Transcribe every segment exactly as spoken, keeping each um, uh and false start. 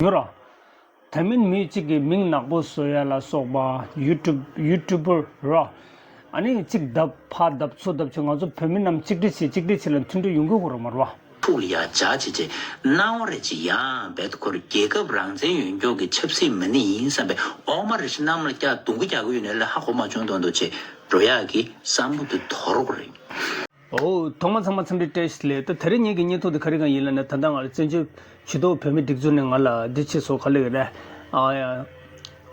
ཡོད་ར། དེ་མིན་མི་གཅིག་གི་མིང་ནག་པོ་བཟོ་ཡ་ལ་སོགས་པ་ཡུ་ཊུབ་ཡུ་ཊུབ་པར་ར། ཨ་ནི་གཅིག་བརྡབ་ཕར་བརྡབ་ཚུར་བརྡབ་བྱས། ང་ཚོ་བོད་མི་རྣམས་གཅིག་སྒྲིལ་བྱེད་གཅིག་སྒྲིལ་བྱེད་ལ་མཐུན་སྒྲིལ་ཡོང་གི་ཡོད་རེད་མ་རེད་བ། ཕུགས་ལ་ཡ་འཇགས་བྱས་བྱས་སྣང་བ་རེ་ཅིག་ཡང་རྦད་དེ་ཁོ་རང་རྒྱལ་ཁབ་རང་བཙན་ཡོད་མཁན་གྱི་ཆབ་སྲིད་མི་སྣ་ཡིན་བསམ་པའི་འོག་མ་རེ་ཞིག་གནམ་ལ་བཀྱག་རྡུང་གི་རྒྱག་གི་ཡོད་ནའི་ལས་ཧ་གོ་མ་བྱུང་མདོག་མདོག་བྱས་འགྲོ་ཡག་གི་བསམ་བློ་དེ་དོར་དགོས་རེད། འོ། ཐོག་མ་ཚང་མ་འཚམས་འདྲི་བཀྲ་ཤིས་བདེ་ལེགས། ད་དེ་རིང་ངེད་ཀྱི་བརྙན་ཐུང་འདི་ག་རེ་གང་ཡིན་ལབ་ན། ད་ལྟ་ང་ལ་བཙན་བྱོལ་ཇུས་གཏོགས་བོད་མི་སྒྲིག་འཛུགས་ནས་ང་ལ་འདི་བྱས་སོང་། ག་ལབ་ཀྱི་རེད། ཨ་ཡ།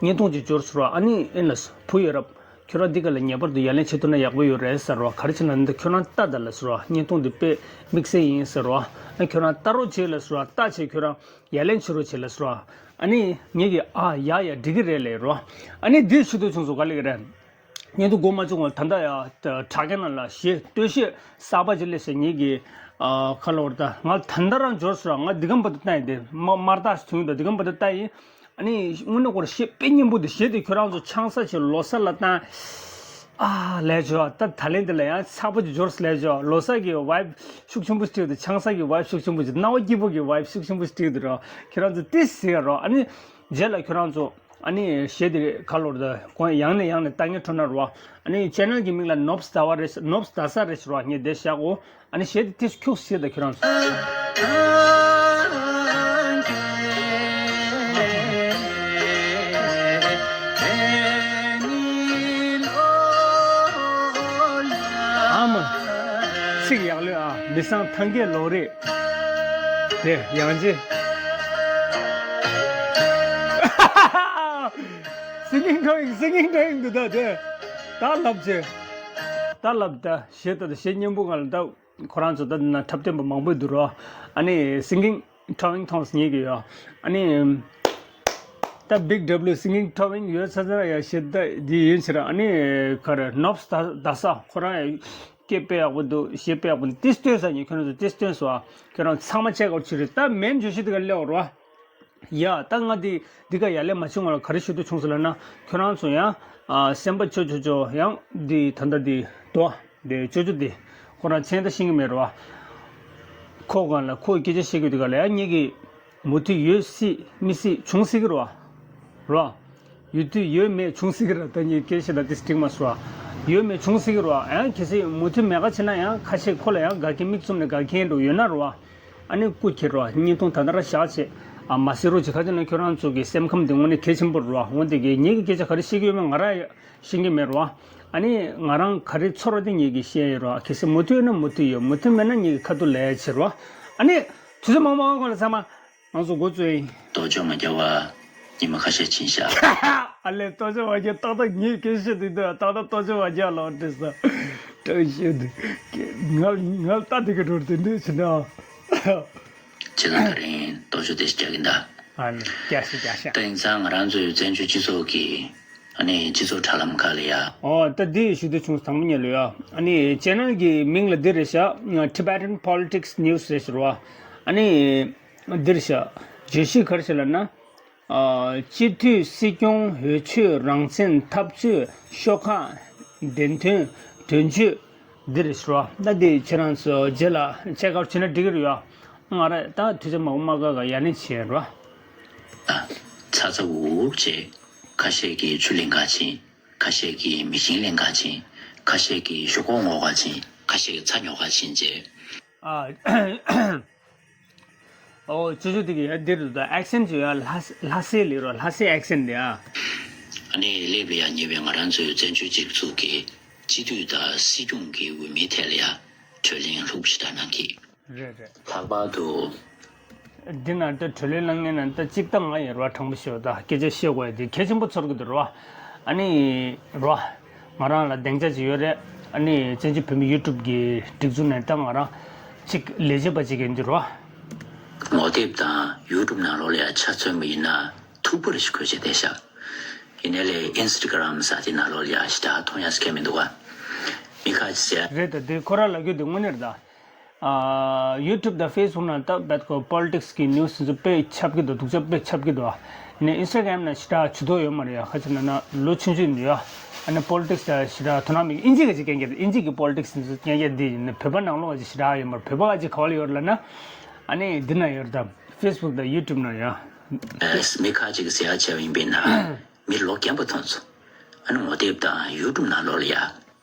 བརྙན་ཐུང་ཅིག་འབྱོར་སོང་ར། ཨ་ནི་ཨེ་ལགས་བུ་ཡོད་རབས། ཁྱོད་རང་འདི་ག་ལ་ངེས་པར་དུ་ཡ་ལན་བྱེད་ཐུབ་ན་ཡག་པོ་ཡོད་རེད་ཟེར་རོ། ག་རེ་བྱས་ན་འདི་ཁྱོད་རང་ལྟ་ད་ལབ་སོང་ར། བརྙན་ཐུང་འདི་དཔེ་དམིགས་བསལ་ཡིན་ཟེར་རོ། ཨ་ཁྱོད་རང་ལྟ་རོགས་བྱེད་ལབ་སོང་ར། ལྟ་བྱས་ཁྱོད་རང་ཡ་ལན་བྱེད་རོགས་བྱེད་ལབ་སོང་ར། ཨ་ནི་ངེད་ཀྱིས་ཨ་ཡ་ཡ་འགྲིག་གི་རེད་ལབ་རོ། ཨ་ནི་འདི་ཞུ་འདོད་བྱུང་སོང་། ག་ལབ་ཀྱི་རེད། བརྙན་ཐུང་འགོ་མ་བཙུགས་སྔོན་ད་ལྟ་ཡ་དྲ་རྒྱ་ནང་ལ་གཞས་སྟོད་གཞས་གསར་པ་ཅིག་སླེབས་ཤག་ངེད་ཀྱི་ཨ་ཁ་ལོར་ད་ང་ད་ལྟ་རང་འབྱོར་སོང་ར། ང་འདི་གམ་བར་དུ་བལྟས་ཡིན་ཏེ། མ་མར་ལྟག་ཞིག་ཐོན་ཡོད་འདུག་འདི་གམ་བར་དུ་བལྟས་ཡིན། ཨ་ནི་དངོས་གནས་ཁོ་རང་གཞས་དཔེ་སྙན་པོ་འདུག་གཞས་དེ་ཁྱོད་རང་ཚོ་ཆང་ས་ཆེ་ལོ་གསར་ལ་བཏང་། ཨ་ལས་བྱོས་ད། ད་ལན་འདི་ལ་ཡང་ཚགས་པོ་ཅིག་འབྱོར་སོང་ལས་བྱོས། ལོ་གསར་གྱི་ཝའིབ་ཤུགས་ཆེན་པོ་སྤྲད་འདུག་ཆང་ས་གི་ཝའིབ་ཤུགས་ཆེན་པོ་ཅིག་རྣ་བ་སྐྱིད་པོ་གི་ཝའིབ་ཤུགས་ཆེན་པོ་སྤྲད་འདུག་ར། ཁྱོད་རང་ཚོ་ཏིས་ཟེར་རོ། ཨ་ནི་རྗེས་ལ་ཁྱོད་རང་ཚོ། ཨ་ནི་གཞས་དེ་ག་ལོར་ད་ཁོང་ཡང་ནས་ཡང་ནས་ལྟ་ཉན་འཕྲོ་ན་རོ། ཨ་ནི་ཆེ་ནལ་གྱི་མིང་ལ་ནོབ་སི་ཟླ་བ་རེད། ནོབ་སི་ཟླ་ས་རེད་ཟེར་རོ། ངས་དེ་བཞག་གོ། ཨ་ནི་གཞས་དེ་ཏིས་ཁྱུག་ཟེར་ད་ཁྱོད་རང་ཚོ། ཨ་མ། ཚིག་ཡག་ལོས་ཨ། མི་བཟང་ཐང་གའི་ལོ་རེད། དེ་ཡང་རྗེ། སིང་གིང་ཁྲོ་ཡིང་། སིང་གིང་ཁྲོ་ཡིང་འདུག་ད་དེ། ད་ལབ་ཅེ། ད་ལབ་ད་གཞས་ད་ད་གཞས་སྙན་པོ་ང་ལ་ད་ཁོ་རང་ཚོ་ད་ན་འཁྲབ་སྟོན་པ་མང་པོ་འདུག་རོ། ཨ་ནི་སིང་གིང་ཁྲོ་ཡིང་ཐོངས་ཉེ་གི་ཡོ། ཨ་ནི་ད་Big W སིང་གིང་ཁྲོ་ཡིང་ཡོད་ས་ས་ཡ་གཞས་ད་འདི་ཡིན་ཕྱིར། ཨ་ནི་ག་རེ་ནོབ་སི་ཟླ་ཟླ་ས་ཁོ་རང་ཡ། སྐད་དཔེ་ཡག་པོ་འདུག་གཞས་དཔེ་ཡག་པོ་འདུག་ཏིས་སྟོན་ས་ཉིན་ཁྱོད་རང་ཚོ་ཏིས་སྟོན་སོ། ཁྱོད་རང་ཚང་མ་ཆེ་གར་ཆུ་རེད། ད་མེམ་བརྗོད་གཞི་དེ་ག་ལེའོ་རོ། ཡ་ད་ང་འདི་འདི་ག་ཡ་ལེ་མ་བྱུང་བ་ལ་ག་རེ་ཞུ་འདོད་བྱུང་སོང་ལབ་ན། ཁྱོད་རང་ཚོ་ཡང་ཨ་སེམས་པ་ཆོ་ཆོ་ཆོ་ཡང་འདི་ད་ལྟ་འདི་དོ་འདི་ཅོ་ཅོ་འདི་ཁོ་རང་མཚན་ད་ཤེས་ཀྱི་མེད་རོ། ཁོ་གང་ལ་ཁོ་སྐད་ཆ་བཤད་ཀྱི་འདུག་ག་ལ་ཡ་ངེད་ཀྱི་མུ་མཐུད་ཡོད་སྲིད་མི་སྲིད་བྱུང་སྲིད་ཀྱི་རོ། རོ། ཡོད་དུས་ཡོད་མེད་བྱུང་སྲིད་ཀྱི་ར། ད་ངས་སྐད་ཆ་ད་ཏིས་འགྲིག་མ་སོང་། ཡོད་མེད་བྱུང་སྲིད་ཀྱི་ར། ཡང་གལ་སྲིད་མུ་མཐུད་མེད་ཀ་བྱེད་ན་ཡང་ཁ་ཤས་ཁོ་ལ་ཡང་དགའ་མཁན་མིག་བཙུམ་ནས་དགའ་མཁན་འགྲོ་ཡོད་ན་ར། ཨ་ནི་སྐུ་འཁྱེར་ར། བརྙན་ཐུང་ད་ལྟ་ར་བཞག་བྱས། ཨ་མ་ཟེར་རོགས་བྱེད། ཁ་ཅིག་ན་ཁྱོད་རང་ཚོ་གི་སེམས་ཁམས་དེ་དངོས་གནས་གལ་ཆེན་པོ་ར། འོན་ཏེ་གི་ངེད་ཀྱི་སྐད་ཆ་ག་རེ་བཤད་ཀྱི་ཡོད་མེད་ང་ར་ཡང་ཤེས་ཀྱི་མེད་ར། ཨ་ནི་ང་རང་ག་རེ་ཚོར་བ་དེ་ངེད་ཀྱི་བཤད་ཡོད་ར། གལ་སྲིད་མུ་མཐུད་ན་མུ་མཐུད་ཡོད། མུ་མཐུད་མེད་ན་ངེད་ཀྱི་ཁ་ཐུག་ལས་བྱེད་ར། ཨ་ནི་དུས་ཚོད་མང་པོ་གོང་ལ་ཚང་མ། ང་ཚོ་འགོ་བཙུགས་ཡིན། ལྟོ་ཆོག་མ་རྒྱག་པ་ཉི་མ་ཁ་ཤས་ཕྱིན་ཤག་ཨ་ལས་ལྟོ་ཆོག་མ་རྒྱག་ཏག་ཏག་ངས་སྐད་བཤད་དུས་འདུག་ཏག་ཏག་ལྟོ་ཆོག་མ་རྒྱག་ལོ་དྲིས་ས། ཏག་བཤད་དུས་ང་ང་ལྟ་དེ་ག་འགྲོ་དེ་འདྲས་བྱེད་ན། ཁྱེད་རང་ད་རིང་ལྟོ་ཆོག་དེ་ཞིག་རྒྱག་གིན་ད། ཨ་ནི་རྒྱག་ཤི་རྒྱག་ཤ། ད་ཡིན་ཙང་ང་རང་ཚོའི་བཙན་བྱོལ་སྤྱི་ཚོགས་ཀྱི་ཨ་ནི་སྤྱི་ཚོགས་དྲ་ལམ་ཁག་ལ་ཡ། ཨོ་ད་འདི་ཞུ་འདོད་བྱུང་དང་པོ་ཉིད་ལ་ཡ། ཨ་ནི་ཅེ་ནལ་གྱི་མིང་ལ་འདི་རེད་ཤག Tibetan Politics News རེད་ཟེར་བ། ཨ་ནི། འདིར་བཞག་བརྗོད་གཞི་ག་རེ་ཞིག་ལབ་ན། ཨ། སྤྱི་འཐུས་སྲིད་སྐྱོང་འོས་ཆོས་རང་བཙན་འཐབ་རྩོད་ཤོག་ཁག་བདེན་དོན་དོན་གཅོད་འདིར་ཞུ་བ་ད་འདི་ཁྱེད་རང་ཚོ་རྗེས་ལ་ཅེག་ཨའུཊ་བྱས་ན་འགྲིག་གི་རེད་ཡ། ང་ར་ད་དུས་ཚོད་མང་པོ་མ་བཀག་ག་ཡ་ལན་བྱས་རོ། ཚ་ཚ་འུར་འུར་བྱས། ཁ་ཤས་ཀྱིས་ཆུ་ལེན་ག་ཕྱིན། ཁ་ཤས་ཀྱིས་མི་ཤིང་ལེན་ག་ཕྱིན། ཁ་ཤས་ཀྱིས་ཞོག་ཁོག་ངོ་ག་ཕྱིན། ཁ་ཤས་ཀྱིས་ཚྭ་ཉོ་ག་ཕྱིན་བྱས། ཨ། ཨོ་ཅོ་ཅོ་དེ་གི་ཡ་འདིར་འདུག་ད་ཨེག་སེན་ཅོ་ཡ་ལྷ་ལྷ་སའི་ལི་རོ་ལྷ་སའི་ཨེག་སེན་དེ་ཨ། ཨ་ནི་སླེབས་ལ་ཡ་ཉེ་བའི་ང་རང་ཚོའི་བཙན་བྱོལ་སྤྱི་ཚོགས་ཀྱི་སྤྱི་འཐུས་དང་སྲིད་སྐྱོང་གི་འོས་མིའི་ཐད་ལ་ཡ་གྲོས་གླེང་ལྷུག་ཞེ་དྲག་གནང་གི། རེད་རེད། ལྷག་པར་དུ། འདི་ན་ད་གྲོས་གླེང་གནང་མཁན་ན་ད་གཅིག་ད་ང་ཡི་རོ་དྲང་པོ་ཤོད་ད་སྐད་ཆ་བཤད་དགོས་ཡ་དེ་གལ་ཆེན་པོ་ཚོར་གི་འདུག་རོ། ཨ་ནི་རོ། ང་རང་ལ་སྡིངས་ཆ་ཅིག་ཡོད་རེད། ཨ་ནི་བཙན་བྱོལ་བོད་མི་ཡུ་ཊུབ་ཀྱི་སྒྲིག་འཛུགས་ནས་ད་ང་རང་གཅིག་ལས་བྱེད་པ་ཅིག་ཡིན་འདི་རོ། ངོ་དེབ་དང་ཡུ་ཊུབ་ནང་ལོགས་ལ་ཡ་ཆ་མཚོན་པ་ཡིན་ན་ཐུག་པ་རེ་ཞིག་འཁོད་བྱས་བསྡད་ཤག་ཡིན་ནའི་ལས་ཨིན་སི་ཊ་གྷ་རམ་ཟེར་དེ་ནང་ལོགས་ལ་ཡ་ཞེ་དྲག་མཐོང་ཡ་ཟེར་མཁན་མི་འདུག་ག་མི་ཁ་ཅིག་ཟེར། རེད་ད་དེ་ཁོ་རང་ལབ་རྒྱུ་དེ་དངོས་གནས་རེད་ད། ཨ། ཡུ་ཊུབ་དང་ཕེ་སི་བུག་ནང་ད་རྦད་ཁོ་པོ་ལི་ཊིག་སི་གི་ནིའུ་སི་དེ་ཚོ་དཔེ་ཁྱབ་ཀྱི་འདུག་སྡུག་ཅག་དཔེ་ཁྱབ་ཀྱི་འདུག་ཨ་ནི་ཨིན་སི་ཊ་གྷ་རམ་ནང་ཞེ་དྲག་ཇུས་གཏོགས་ཡོད་མ་རེད་ཡ། ཁ་ཅིག་ན་ན་ལོ་ཆུང་ཆུང་འདུག་ཡ། ཨ་ནི་པོ་ལི་ཊིག་སི་ལ་ཞེ་དྲག་དོ་སྣང་མེད། ཨིན་ཇི་ག་ཅིག་རྐྱང་རྐྱང་ཨིན་ཇི་གི་པོ་ལི་ཊིག་སི་དེ་ཚོ་རྐྱང་རྐྱང་འདི་ཡིན་ན་བོད་པ་ནང་ལོགས་ཅིག་ཞེ་དྲག་ཡོད་མ་རེད། བོད་པ་ག་ཅིག་ག་བ་ལ་ཡོད་རེད་ལབ་ན། ཨ་ནི་འདི་ན་ཡོད་རེད་ད་ཕེ་སི་བུག་དང་ཡུ་ཊུབ་ནང་ཡ། ཨ་མི་ཁ་ཅིག་གིས་ཟེར་ཡ་བྱས་པ་ཡིན་པས་ན། མི་ལོ་རྒན་པ་དེ་ཚོ་ཨ་ནི་ངོ་དེབ་དང་ཡུ་ཊུབ་ནང་ལོགས་ལ་ཡ་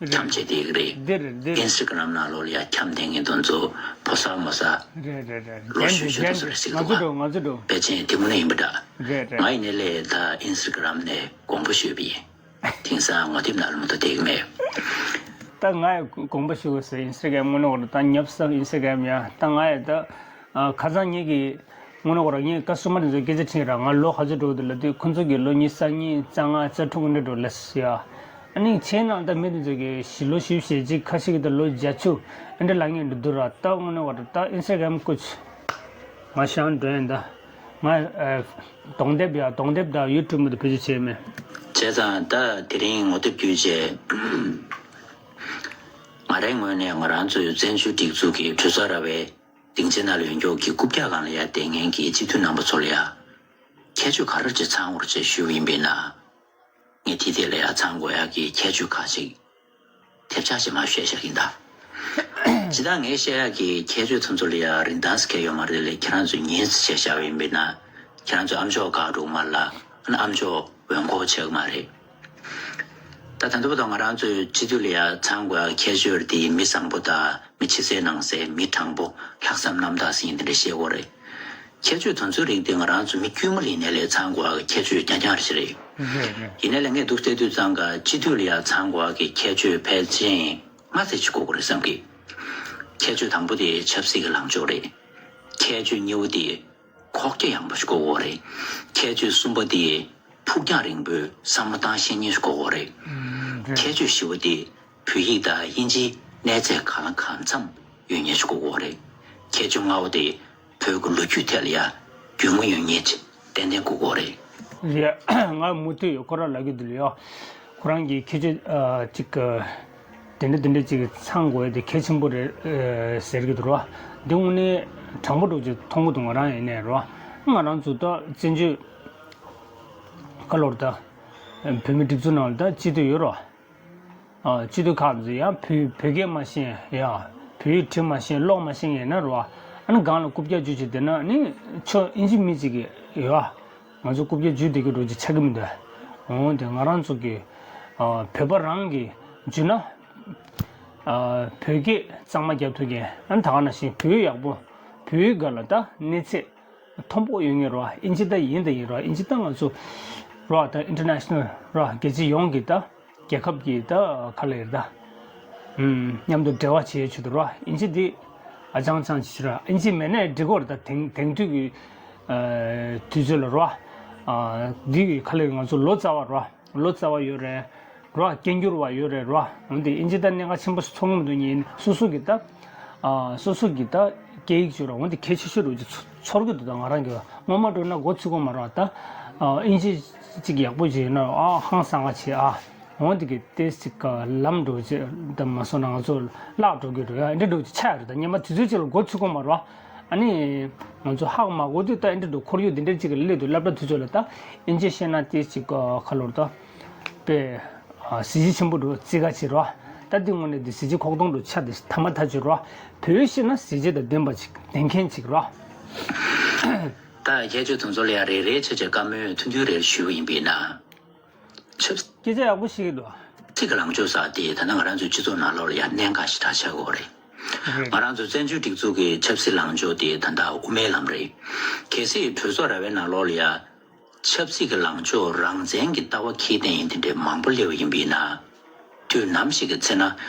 འཁྱམས་བྱས་བསྡད་ཀྱི་རེད། འདི་རེད་འདི་རེད། ཨིན་སི་ཊ་གྷི་རམ་ནང་ལོགས་ལ་ཡ་འཁྱམས་བསྡད་མཁན་དེ་ཚོ་ཕོ་གསར་མོ་གསར། རེད་རེད་རེད། ལོ་གཞོན་གཞོན་དེ་ཚོ་རེད་ཟེར་གྱི་འདུག་ག། ང་ཚོ་འགྲོ་ང་ཚོ་འགྲོ། ཕལ་ཆེར་དེ་མོ་ནས་ཡིན་པ་འདྲ། རེད་རེད། ང་ཡིན་ནའི་ལས་ད་ཨིན་སི་ཊ་གྷི་རམ་ནས་དགོངས་པ་ཞུས་པ་ཡིན། དེང་སང་ངོ་དེབ་ནང་ལ་མ་གཏོགས་བསྡད་ཀྱི་མེད། ད་ང་ཡི་དགོངས་པ་ཞུ་དགོས་ཟེར། ཨིན་སི་ཊ་གྷི་རམ་དངོས་གནས་ཁོ་རང་ད་ཉབ་ས། ཨིན་སི་ཊ་གྷི་རམ་ཡ་ད་ང་ཡི་ད་ཨ་ཁ་སང་ངེད་ཀྱི་དངོས་གནས་ཁོ་རང་ངས་ཀ་སུ་མ་དེ་ཚོ་སྐད་ཆ་དྲིས་ར། ང་ལོ་ག་ཚོད་འགྲོ་གི་འདུག་ལབ་དུས་ཁོ་ཚོ་གིས་ལོ་ཉི་ཤུ་རྩ་གཉིས་རྩ་ལྔ་རྩ་དྲུག་འདྲ་འགྲོ་ལབ་ཟེར་ཡ། ཨ་ནི་ཁྱེད་ནང་ད་མི་དེ་ཚོ་གིས་ཞི་ལོ་བཞི་བཅུ་ཞེ་གཅིག་ཁ་ཤས་ཀྱིས་ད་ལོ་བརྒྱད་ཅུ་འདྲ་ལབ་མཁན་འདྲ་འདུག་ར། ད་དངོས་གནས་ཁོ་རང་ད་ཨིན་སི་ཊ་གྷི་རམ་སྐུ་མཁྱེན། ང་ཞང་འགྲོ་ཡིན་ད། ང་ཨ་གདོང་དེབ་ཡ་གདོང་དེབ་དང་ཡུ་ཊུབ་མ་གཏོགས་བེད་སྤྱོད་བྱས་མེད། བྱས་ཙང་ད་དེ་རིང་ངོ་དེབ་བརྒྱུད་བྱས། ང་རའི་ངོས་ནས་ང་རང་ཚོའི་བཙན་བྱོལ་སྒྲིག་འཛུགས་ཀྱི་གྲོས་ཚོགས་ར་བའི་སྡིངས་ཆའི་ནང་ལ་ཡོད་མཁན་གྱི་རྐུབ་བཀྱག་སྒང་ལ་ཡ་བསྡད་མཁན་གྱི་སྤྱི་འཐུས་རྣམ་པ་ཚོ་ལ་ཡ་ཁྱད་ཆོས་ག་རེ་ཅིག་ཚང་དགོས་རེད་ཅེས་ཞུས་པ་ཡིན་པས་ན། ངས་དེ་ཐད་ལ་ཡ་ཚང་དགོས་ཡག་གི་ཁྱད་ཆོས་ཁག་ཅིག་ཐེབས་ཆག་ཅིག་མར་བཤད་བཞག་གི་ཡིན་ད། ཇི་ལྟར་ངས་བཤད་ཡག་གི་ཁྱད་ཆོས་དེ་ཚོ་ལ་ཡ་རིན་ཐང་ཟེར་མཁན་ཡོད་མ་རེད་ལས། ཁྱེད་རང་ཚོས་ཉན་ཟེར་བཤད་བཞག་པ་ཡིན་པས་ན། ཁྱེད་རང་ཚོས་ཨ་མཆོག་དགའ་འགྲོ་གི་མ་རེད་ལ། ཨ་ནི་ཨ་མཆོག་འོས་འཁོར་བྱེད་ཀྱི་མ་རེད། ད་ད་ལྟ་བར་དུ་ང་རང་ཚོའི་སྤྱི་འཐུས་ལ་ཡ་ཚང་དགོས་ཡག་ཁྱད་ཆོས་དེ་མི་བཟང་པོ་དང་མི་ཕྱི་གསལ་ནང་གསལ། མི་དྲང་པོ། ལྷག་བསམ་རྣམ་དག་ཟེར་མཁན་དེ་འདྲ་བཤད་དགོས་རེད། ཁྱད་ཆོས་དེ་ཚོའི་རིགས་དེ་ང་རང་ཚོ་མི་དཀྱུས་མ་ལ་ཡིན་ནའི་ལས་ཚང་དགོས་ཡག་གི་ཁྱད་ཆོས་རྐྱང་རྐྱང་རེད་ཤག་རེད། རེད་རེད། ཡིན་ནའི་ལས་ངས་འདུག་བལྟས་དུས་ཙང་ཀ་སྤྱི་འཐུས་ལ་ཡ་ཚང་དགོས་ཡག་གི་ཁྱད་ཆོས་ཕལ་ཆེར་ལྔ་ཙམ་ཅིག་དགོས་ཀྱི་རེད་བསམ་གི། ཁྱད་ཆོས་དང་པོ་དེ་ཆབ་སྲིད་ཀྱི་ལངས་ཕྱོགས་རེད། ཁྱད་ཆོས་གཉིས་པ་དེ་ཁོག་རྒྱ་ཡངས་པོ་ཞིག་དགོས་ཀྱི་རེད། ཁྱད་ཆོས་གསུམ་པ་དེ་ཕུགས་རྒྱང་རིང་པོའི་བསམ་བློ་བཏང་ཤེས་མཁན་ཞིག་དགོས་ཀྱི་རེད། ཨུམ། རེད། ཁྱད་ཆོས་བཞི་པ་དེ་བོད་ཡིག་དང་དབྱིན་ཇིའི་གནས་ཚད་གང་ལ་གང་འཚམ་ཡོད་མཁན་ཞིག་དགོས་ཀྱི་རེད། ཁྱད་ཆོས་ལྔ་པ་དེ་བོད་ཀྱི་ལོ་རྒྱུས་ཐད་ལ་ཡ་རྒྱུས་མངའ་ཡོད་མཁན་ཅིག་ཏན་ཏན་དགོས་ཀྱི་རེད། རེད། ང་མུ་མཐུད་ཡོད་ཁོ་རང་ལབ་ཀྱི་འདུག་ལ་ཡ། ཁོ་རང་གི་ཁྱད་ཆོས་ཨ་ཅིག་ཨ་དེ་འདྲ་དེ་འདྲ་ཅིག་ཚང་དགོས་ཡ་དེ་གལ་ཆེན་པོ་རེད་ཨ་ཟེར་གྱི་འདུག་ར། འདི་དངོས་གནས་དྲང་པོ་འདྲ་ཅིག་མཐོང་གི་འདུག་ང་རང་ཡིན་ནའི་ར། ང་རང་ཚོ་ད་བཙན་བྱོལ་ཁ་ལོར་ད་བོད་མི་སྒྲིག་འཛུགས་ནང་ལ་ད་སྤྱི་འཐུས་ཡོད་ར། ཨ་སྤྱི་འཐུས་ཁག་ཚོ་ཡང་བོད་བོད་སྐད་མ་ཤེས་ཡ། བོད་ཡིག་འབྲི་མ་ཤེས་ཀློག་མ་ཤེས་ཡིན་ན་རོ། ཨ་ནི་སྒང་ལ་རྐུབ་བཀྱག་བརྒྱབ་བྱས་བསྡད་ན་ནི་ཁྱོད་ཨིན་ཇི་མི་གཅིག་གིས་ཡ། ང་ཚོ་རྐུབ་བཀྱག་བརྒྱབ་བསྡད་ཀྱི་འདྲ་ཅིག་ཆགས་ཀྱི་མི་འདུག་འོ་དེ་ང་རང་ཚོ་གི་ཨ་བོད་པ་རང་གིས་བརྒྱབ་ན། ཨ་བོད་སྐད་གཙང་མ་རྒྱབ་ཐུབ་མཁན། ཨ་ནི་ད་ག་ནང་བཞིན་བོད་ཡིག་ཡག་པོ། བོད་ཡིག་སྒང་ལ་ད་གནས་ཚད་མཐོན་པོ་ཡོད་མཁན་རོ། ཨིན་ཇི་ད་ཡིན་ད་ཡིན་རོ། ཨིན་ཇི་ད་ང་ཚོ་རོ་ད་ཨིན་ཊར་ནེ་ཤ་ནལ་རོ། རྒྱལ་སྤྱི་ཡོངས་ཀྱི་ད་རྒྱལ་ཁབ་ཀྱི་ད་ག་ལ་ཡོད་ད། ཨུམ། མཉམ་དུ་འབྲེལ་བ་བྱེད་ཆེད་དུ་རོ། ཨིན་ཇི་འདི་ཨ་ཅང་ཅང་ཅིག་ར། ཨིན་ཇི་མེད་ན་འགྲིག་གི་རེད། ད་དེང་དེང་དུས་ཀྱི་ཨ་དུས་ཚོད་ལ་རོ། ཨ་འདི་གི་ག་ལ་ཡོད། ང་ཚོ་ལོ་ཙཱ་བ་རོ། ལོ་ཙཱ་བ་ཡོད་རེད་རོ། སྐད་སྒྱུར་བ་ཡོད་རེད་རོ། འོན་ཏེ་ཨིན་ཇི་ད་གནད་འགག་ཆེན་པོ་ཞིག་ཚོར་གྱི་མི་འདུག་ཉིན་སོ་སོ་གི་ད་ཨ་སོ་སོ་གི་ད་སྐད་ཡིག་ཅིག་རོ། འོན་ཏེ་གལ་ཆེ་ཤོས་རོ་ཅིག་ཚོར་གྱི་འདུག་ད་ང་རང་གི་སྔོན་མ་འགྲོ་ན་མགོ་ཚོད་ཀྱི་མ་རེད་ད། ཨ་ཨིན་ཇི་ཅིག་ཡག་པོ་ཅིག་ཡོད་ན་ཨ་ཧང་སང་ག་བྱེད་ཨ། འོན་ཏེ་གི་ཏེས་ཅིག་ག་ལམ་འགྲོ་ཅིག་ད་མ་སོང་ན་ང་ཚོ་བརླག་འགྲོ་གི་འདུག་ཡ། འདི་འདྲ་ཅིག་ཆགས་ཡོད་རེད། ད་སྔོན་མ་དུས་ཚོད་ཅིག་ལ་མགོ་ཚོད་ཀྱི་མ་རེད། ཨ་ནི་ང་ཚོ་ཧ་གོ་མ་གོ་དུས་ད་ཨེ་འདྲ་འདུག་ཁོར་ཡུག་འདི་འདྲ་ཅིག་གི་སླེབས་འདུག་སློབ་གྲྭ་དུས་ཚོད་ལ་ད་ཨིན་ཇི་བཤད་ན་ཏོག་ཙམ་ཅིག་ཁ་ལོར་ད་དཔེ་གཟི་བརྗིད་ཆེན་པོ་འདུག་རྩིས་ཁ་ཅིག་རོ། ད་འདི་དངོས་གནས་འདི་གཟི་བརྗིད་ཁོག་སྟོང་འདུག་ཆ་འདི་ཐ་མ་ཐག་ཆོད་རོ། བོད་ཡིག་བཤད་ན་གཟི་བརྗིད་དང་ལྡན་པ་ཅིག་ལྡན་མཁན་ཅིག་རོ། ད་ཁྱད་ཆོས་དེ་ཚོ་ལ་ཡང་རེ་རེ་བྱས་བྱས་བཀའ་མོལ་ཐུང་ཐུང་རེ་ཞུས་པ་ཡིན་པས་ན། ཆབ། སྐད་ཆ་ཡག་པོ་བཤད་ཀྱི་འདུག་ཆབ་སྲིད་ཀྱི་ལངས་ཕྱོགས་ཟེར་དེ་ད་ལྟ་ང་རང་ཚོའི་སྤྱི་ཚོགས་ནང་ལོགས་ལ་ཡང་གནད་འགག་ཞེ་དྲག་ཆགས་ཀྱི་ཡོད་རེད། རེད། ང་རང་ཚོ་བཙན་བྱོལ་སྒྲིག་འཛུགས་ཀྱི་ཆབ་སྲིད་ལངས་ཕྱོགས་དེ་ད་ལྟ་དབུ་མའི་ལམ་རེད། གལ་སྲིད་གྲོས་ཚོགས་ར་བའི་ནང་ལོགས་ལ་ཡང་ཆབ་སྲིད་ཀྱི་ལངས་ཕྱོགས་རང་བཙན་གྱི་ལྟ་བ་འཁྱེར་བསྡད་མཁན་དེ་འདྲའི་མང་པོ་སླེབས་པ་ཡིན་པས་ན། དུས་ནམ་ཞིག་གི་ཚེ་ན་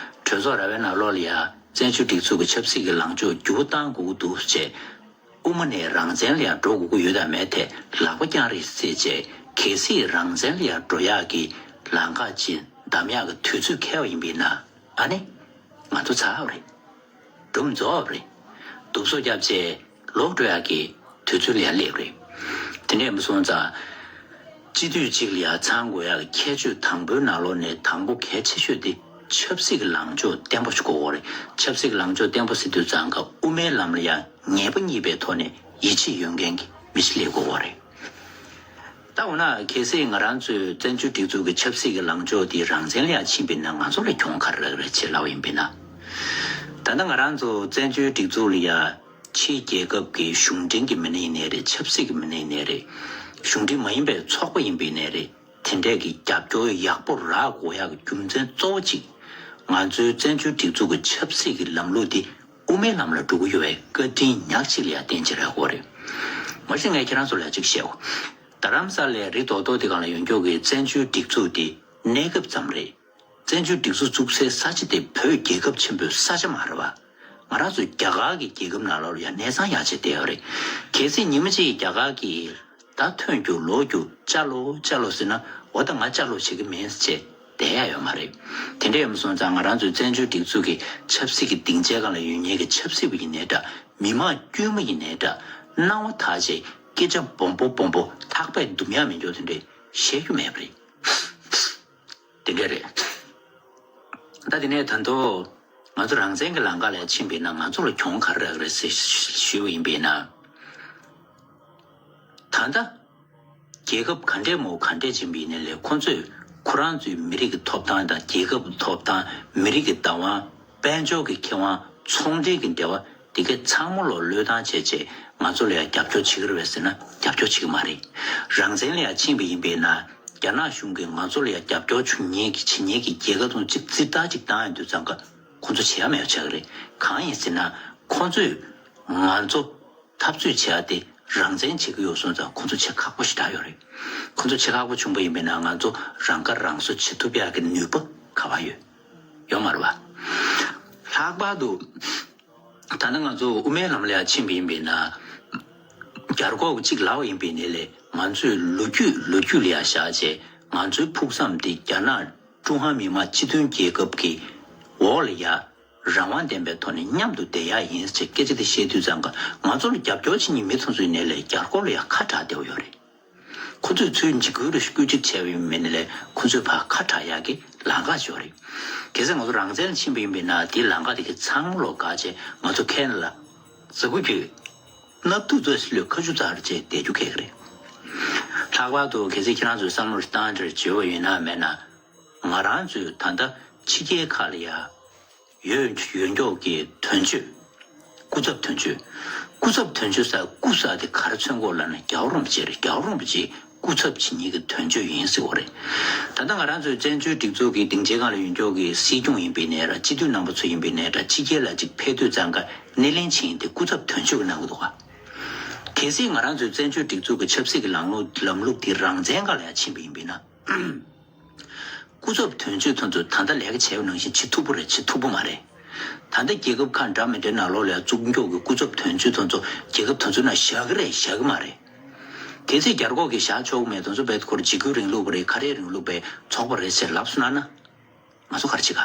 གྲོས་ཚོགས་ར་བའི་ནང་ལོགས་ལ་ཡང་བཙན་བྱོལ་སྒྲིག་འཛུགས་ཀྱི་ཆབ་སྲིད་ཀྱི་ལངས་ཕྱོགས་འགྱུར་བ་གཏང་དགོས་ཀྱི་འདུག་ཅེས། དབུ་མ་ནས་རང་བཙན་ལ་ཡང་འགྲོ་དགོས་ཀྱི་ཡོད་དམ་མེད་ཐད་ལག་པ་བརྐྱངས་རེས་བྱས་རྗེས། གལ་སྲིད་རང་བཙན་ལ་ཡང་འགྲོ་ཡག་གི་ལམ་ཁ་ཅིག་བདམས་ཡག་གི་དུས་ཚོད་འཁེལ་བ་ཡིན་པས་ན། ཨ་ནི་ང་ཚོ་ཚར་བ་རེད། སྒྲུབ་རྫོགས་པ་རེད། དུབ་སོ་བརྒྱབ་བྱས་ལོག་འགྲོ་ཡག་གི་དུས་ཚོད་ལ་ཡང་སླེབས་རེད། དེ་འདྲ་མ་སོང་ཙང་། སྤྱི་འཐུས་གཅིག་ལ་ཡང་ཚང་དགོས་ཡག་གི་ཁྱད་ཆོས་དང་པོའི་ནང་ལོགས་ནས་དང་པོ་གལ་ཆེ་ཤོས་དེ་ཆབ་སྲིད་ཀྱི་ལངས་ཕྱོགས་བརྟན་པོ་ཞིག་དགོས་ཀྱི་རེད། ཆབ་སྲིད་ཀྱི་ལངས་ཕྱོགས་བརྟན་པོ་ཟེར་དུས་ཙང་ཀ་དབུ་མའི་ལམ་ལ་ཡང་ངེས་པ་རྙེད་པའི་ཐོག་ནས་ཡིད་ཆེས་ཡོད་མཁན་གྱི་མི་ཞིག་སླེབས་དགོས་ཀྱི་རེད། ད་འོ་ན་གལ་སྲིད་ང་རང་ཚོའི་བཙན་བྱོལ་སྒྲིག་འཛུགས་ཀྱི་ཆབ་སྲིད་ཀྱི་ལངས་ཕྱོགས་དེ་རང་བཙན་ལ་ཡང་ཕྱིན་པས་ན་ང་ཚོ་ལ་གྱོང་ག་རེ་རག་རེད་ཅེས་ལབ་པ་ཡིན་པས་ན། ད་ལྟ་ང་རང་ཚོ་བཙན་བྱོལ་སྒྲིག་འཛུགས་ལ་ཡང་ ཕྱིའི་རྒྱལ་ཁབ་ཀྱི་གཞུང་འབྲེལ་གྱི་མི་སྣ་ཡིན་ནའི་རེད། ཆབ་སྲིད་ཀྱི་མི་སྣ་ཡིན་ནའི་རེད། གཞུང་འབྲེལ་མ་ཡིན་པའི་ཚོགས་པ་ཡིན་པ་ཡིན་ནའི་རེད། དེ་འདྲས་ཀྱི་རྒྱབ་སྐྱོར་ཡག་པོ་རག་དགོས་ཡག་གི་རྒྱུ་མཚན་གཙོ་བོ་གཅིག་ང་ཚོའི་བཙན་བྱོལ་སྒྲིག་འཛུགས་ཀྱི་ཆབ་སྲིད་ཀྱི་ལམ་ལུགས་འདི་དབུ་མའི་ལམ་ལ་འགྲོ་གི་ཡོད་པའི་བཀའ་དྲིན་ཉག་གཅིག་ལ་ཡང་བརྟེན་བྱས་རག་གི་རེད། མ་གཞི་ངས་ཁྱེད་རང་ཚོ་ལ་གཅིག་བཤད་འོ། རྡ་རམ་ས་ལའི་རི་རྡོག་རྡོག་དེ་སྒང་ལ་ཡོད་མཁན་གྱི་བཙན་བྱོལ་སྒྲིག་འཛུགས་འདི་གནས་སྐབས་ཙམ་རེད། བཙན་བྱོལ་སྒྲིག་འཛུགས་བཙུགས་སའི་ས་ཆ་དེ་བོད་རྒྱལ་ཁབ་ཆེན་པོའི་ས་ཆ་མ་རེད་བ། ང་རང་ཚོ་རྒྱ་གར་གྱི་རྒྱལ་ཁབ་ནང་ལོགས་ལ་ཡང་གནས་ཚང་ཡག་བྱས་བསྡད་ཡོད་རེད། གལ་སྲིད་ཉི་མ་གཅིག་རྒྱ་གར་གྱིས་ད་ཐོན་རྒྱུ་ལོག་རྒྱུ་ཅ་ལོ་ཅ་ལོ་ཟེར་ན། འོ་ད་ང་ཅ་ལོ་བྱེད་ཀྱི་མིན་ཟེར་བྱས་བསྡད་ཡ་ཡོད་མ་རེད། དེ་འདྲ་ཡིན་སོང་ཙང་ང་རང་ཚོའི་བཙན་བྱོལ་སྒྲིག་འཛུགས་ཀྱི་ཆབ་སྲིད་ཀྱི་སྡིངས་ཆའི་སྒང་ལ་ཡོད་མཁན་གྱི་ཆབ་སྲིད་པ་ཡིན་ནའི་འདྲ། མི་མང་དཀྱུས་མ་ཡིན་ནའི་འདྲ། སྣང་བ་དག་བྱས་སྐད་ཆ་སྦོམ་པོ་སྦོམ་པོ་ཐག་པས་སྡུམ་ཡ་མེད་མཁན་དེ་འདྲ་བཤད་རྒྱུ་མེད་པ་རེད། དེ་འདྲ་རེད། ད་དེ་ནས་ད་དུང་ང་ཚོ་རང་བཙན་གྱི་ལམ་ཁ་ལ་ཕྱིན་པ་ཡིན་ན་ང་ཚོ་ལ་གྱོང་ག་རེ་རག་གི་རེད་ཟེར་ཞུས་པ་ཡིན་པ་ཡིན་ན། ད་ལྟ་རྒྱལ་ཁབ་ག་འདྲས་མོ་ག་འདྲས་ཕྱིན་པ་ཡིན་ནའི་ལས་ཁོང་ཚོས་ཁོ་རང་ཚོའི་མི་རིགས་ཀྱི་ཐོབ་ཐང་དང་རྒྱལ་ཁབ་ཀྱི་ཐོབ་ཐང་། མི་རིགས་ཀྱི་བདག་དབང་། དཔལ་འབྱོར་གྱི་ཁེ་དབང་། ཚོང་འབྲེལ་གྱི་འབྲེལ་བ། དེ་གའི་ཚང་མ་ལོ་བློས་བཏང་བྱས་བྱས་ང་ཚོ་ལ་ཡང་རྒྱབ་སྐྱོར་བྱེད་ཀྱི་རེད་པས་ཟེར་ན་རྒྱབ་སྐྱོར་བྱེད་ཀྱི་མ་རེད། རང་བཙན་ལ་ཡང་ཕྱིན་པ་ཡིན་པས་ན་རྒྱ་ནག་གཞུང་གིས་ང་ཚོ་ལ་ཡང་རྒྱབ་སྐྱོར་བྱེད་མཁན་གྱི་བྱེད་མཁན་གྱི་རྒྱལ་ཁབ་དང་གཅིག་རྩིས་ཐག་གཅིག་བཏང་ཡོང་དུས་ཙང་ཀ་ཁོ་ཚོ་བྱེད་ཡ་མེད་པ་ཆགས་ཀྱི་རེད། གང་ཡིན་ཟེར་ན་ཁོ་ཚོས་ང་ཚོ་འཐབ་རྩོད་བྱེད་ཡ་དེ་རང་བཙན་བྱེད་ཀྱི་ཡོད་སོང་ཙང་ཁོ་ཚོ་བྱེད་ཁག་པོ་ཞེ་དྲག་ཡོད་རེད། ཁོ་ཚོ་བྱེད་ཁག་པོ་བྱུང་པ་ཡིན་པས་ན་ང་ཚོ་རང་ཁ་རང་གསོ་བྱེད་ཐུབ་ཡ་གི་ནུས་པ་ག་པར་ཡོད། ཡོད་མ་རེད་པ། ལྷག་པར་དུ། ད་ལྟ་ང་ཚོ་དབུ་མའི་ལམ་ལ་ཡང་ཕྱིན་པ་ཡིན་པས་ན། རྒྱ་རྒོག་གཅིག་ལབ་པ་ཡིན་པས་ནའི་ལས་ང་ཚོའི་ལོ་རྒྱུས་ལོ་རྒྱུས་ལ་ཡང་བཞག་བྱས་ང་ཚོའི་ཕུགས་བསམ་འདི་རྒྱ་ནག་ཀྲུང་ཧྭ་མི་དམངས་སྤྱི་མཐུན་རྒྱལ་ཁབ་ཀྱི་འོག་ལ་ཡ་རང་དབང་ལྡན་པའི་ཐོག་ནས་མཉམ་དུ་བསྡད་ཡག་ཡིན་ཟེར་སྐད་ཆ་དེ་བཤད་དུས་ཙང་ཀ་ང་ཚོ་ལ་རྒྱབ་སྐྱོར་བྱེད་མཁན་མི་ཚོ་ཚོ་ཡིན་ནའི་ལས་རྒྱ་རྒོག་ལ་ཡང་ཁ་གྲག་བསྡད་པ་ཡོད་རེད། ཁོ་ཚོས་ཚུར་འཇིགས་སྐུལ་རེ་སྐུལ་ཅིག་བྱས་པ་ཡིན་མིན་ལས་ཁོ་ཚོས་ཕར་ཁ་གྲག་ཡག་གི་ལམ་ཁ་ཅིག་ཡོད་རེད། གལ་སྲིད་ང་ཚོ་རང་བཙན་ལ་ཕྱིན་པ་ཡིན་པས་ན་དེའི་ལམ་ཁ་དེ་གི་ཚང་མ་ལོག་བཀག་བྱས་ང་ཚོ་ཁེ་ལ་ཟ་ཁུ་གྱོད། སྣབས་ཐུག་ཙོ་ཞིག་ལོས་ཁ་ཆུ་ཚར་བྱས་བསྡད་རྒྱུ་ཁེག་རེད། ལྷག་པར་དུ་གལ་སྲིད་ཁྱེད་རང་ཚོས་བསམ་བློ་བཏང་འདྲ་བྱེད་པ་ཡིན་ན་མེད་ན། ང་རང་ཚོས་ད་ལྟ་ཕྱི་རྒྱལ་ཁག་ལ་ཡ། ཡོད་ཡོད་མགྱོགས་ཀྱི་དོན་གཅོད། སྐུ་ཚབ་དོན་གཅོད། སྐུ་ཚབ་དོན་གཅོད་ཟེར་སྐུ་ཟེར་དེ་ག་རེ་མཚོན་གོ་ལབ་ན་རྒྱལ་བ་རིན་པོ་ཆེ་རེད། རྒྱལ་བ་རིན་པོ་ཆེ་སྐུ་ཚབ་བྱེད་མཁན་གྱི་དོན་གཅོད་ཡིན་ཟེར་བ་རེད། ད་ལྟ་ང་རང་ཚོའི་བཙན་བྱོལ་སྒྲིག་འཛུགས་ཀྱི་སྡིངས་ཆའི་སྒང་ལ་ཡོད་མགྱོགས་ཀྱི་སྲིད་སྐྱོང་ཡིན་པའི་ནའི་ར་སྤྱི་འཐུས་རྣམ་པ་ཚོ་ཡིན་པའི་ནའི་ར་ཕྱི་རྒྱལ་ལ་ཅིག་ཕེབས་དུས་ཙང་ཀ་སྣེ་ལེན་བྱེད་མཁན་དེ་སྐུ་ཚབ་དོན་གཅོད་ཀྱིས་གནང་གི་འདུག་ག་གལ་སྲིད་ང་རང་ཚོའི་བཙན་བྱོལ་སྒྲིག་འཛུགས་ཀྱི་ཆབ་སྲིད་ཀྱི་ལམ་ལུགས་ལམ་ལུགས་དེ་རང་བཙན་སྒང་ལ་ཡ་ཕྱིན་པ་ཡིན་པས་ན། སྐུ་ཚབ་དོན་གཅོད་ཚོ་ཚོས་ད་ལྟ་ལས་ཀ་བྱས་པ་ནང་བཞིན་བྱེད་ཐུབ་པོ་རེད། བྱེད་ཐུབ་པོ་མ་རེད། ད་ལྟ་རྒྱལ་ཁབ་ཁག་འདྲ་མི་འདྲའི་ནང་ལོགས་ལ་བཙུགས་མགྱོགས་ཀྱི་སྐུ་ཚབ་དོན་གཅོད་ཚོ་ཚོ་རྒྱལ་ཁབ་དེ་ཚོའི་ནང་བཞག་གི་རེད་བཞག་གི་མ་རེད། གལ་སྲིད་རྒྱ་རྒོག་གིས་བཞག་ཆོག་གི་མེད་དེ་ཚོ་བེད་ཁོར་འཇིགས་སྐུལ་རིང་ལུགས་པ་རེད། ཁ་བྲལ་རིང་ལུགས་པའི་ཚོགས་པ་རེད་ཟེར་ལབ་སོང་ན་ན། ང་ཚོ་ག་རེ་བྱེད་ག་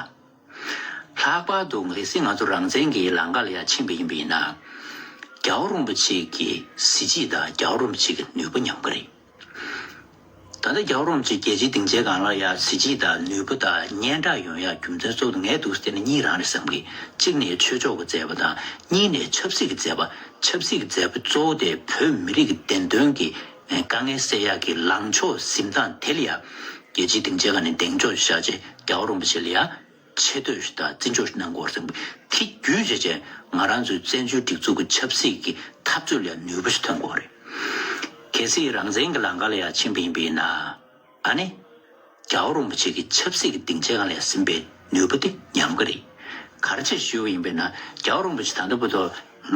ལྷག་པར་དུ་གལ་སྲིད་ང་ཚོ་རང་བཙན་གྱི་ལམ་ཁ་ལ་ཡ་ཕྱིན་པ་ཡིན་པ་ཡིན་ན། རྒྱལ་བ་རིན་པོ་ཆེ་གི་གཟི་བརྗིད་དང་རྒྱལ་བ་རིན་པོ་ཆེ་གི་ནུས་པ་ཉམས་ཀྱི་རེད། ད་ལྟ་རྒྱལ་བ་རིན་པོ་ཆེ་རྒྱལ་སྤྱིའི་སྡིངས་ཆའི་སྒང་ལ་ཡ་གཟི་བརྗིད་དང་ནུས་པ་དང་སྙན་གྲགས་ཡོང་ཡ་རྒྱུ་མཚན་གཙོ་བོ་ངས་འདུག་སེ་བལྟས་ན་གཉིས་རང་རེད་བསམ་གི། གཅིག་ནས་ཆོས་ཕྱོགས་ཀྱི་མཛད་པ་དང་གཉིས་ནས་ཆབ་སྲིད་ཀྱི་མཛད་པ། ཆབ་སྲིད་ཀྱི་མཛད་པ་གཙོ་བོ་དེ་བོད་མི་རིགས་ཀྱི་བདེན་དོན་གྱི་དཀའ་ངལ་སེལ་ཡ་གི་ལངས་ཕྱོགས་འཛིན་སྟངས་དེ་ལ་ཡ་རྒྱལ་སྤྱིའི་སྡིངས་ཆའི་སྒང་ནས་གདེང་འཇོག་བཞག་བྱས་རྒྱལ་བ་རིན་པོ་ཆེ་ལ་ཡ། ཆེ་བསྟོད་ཞིག་དང་བརྩི་འཇོག་ཞིག་གནང་དགོས་རེད་བསམ་གི། དེ་བརྒྱུད་བྱས་བྱས་ང་རང་ཚོའི་བཙན་བྱོལ་སྒྲིག་འཛུགས་ཀྱི་ཆབ་སྲིད་ཀྱི་འཐབ་རྩོད་ལ་ནུས་པ་ཞིག་ཐོན་དགོས་རེད། གལ་སྲིད་རང་བཙན་གྱི་ལམ་ཁ་ལ་ཡ་ཕྱིན་པ་ཡིན་པས་ན། ཨ་ནི། རྒྱལ་བ་རིན་པོ་ཆེ་གི་ཆབ་སྲིད་ཀྱི་སྡིངས་ཆའི་སྒང་ལ་ཡ་ཟིན་པའི་ནུས་པ་དེ་ཉམས་ཀྱི་རེད། ག་རེ་བྱས་ཞུས་པ་ཡིན་པས་ན་རྒྱལ་བ་རིན་པོ་ཆེ་ད་ལྟ་བར་དུ་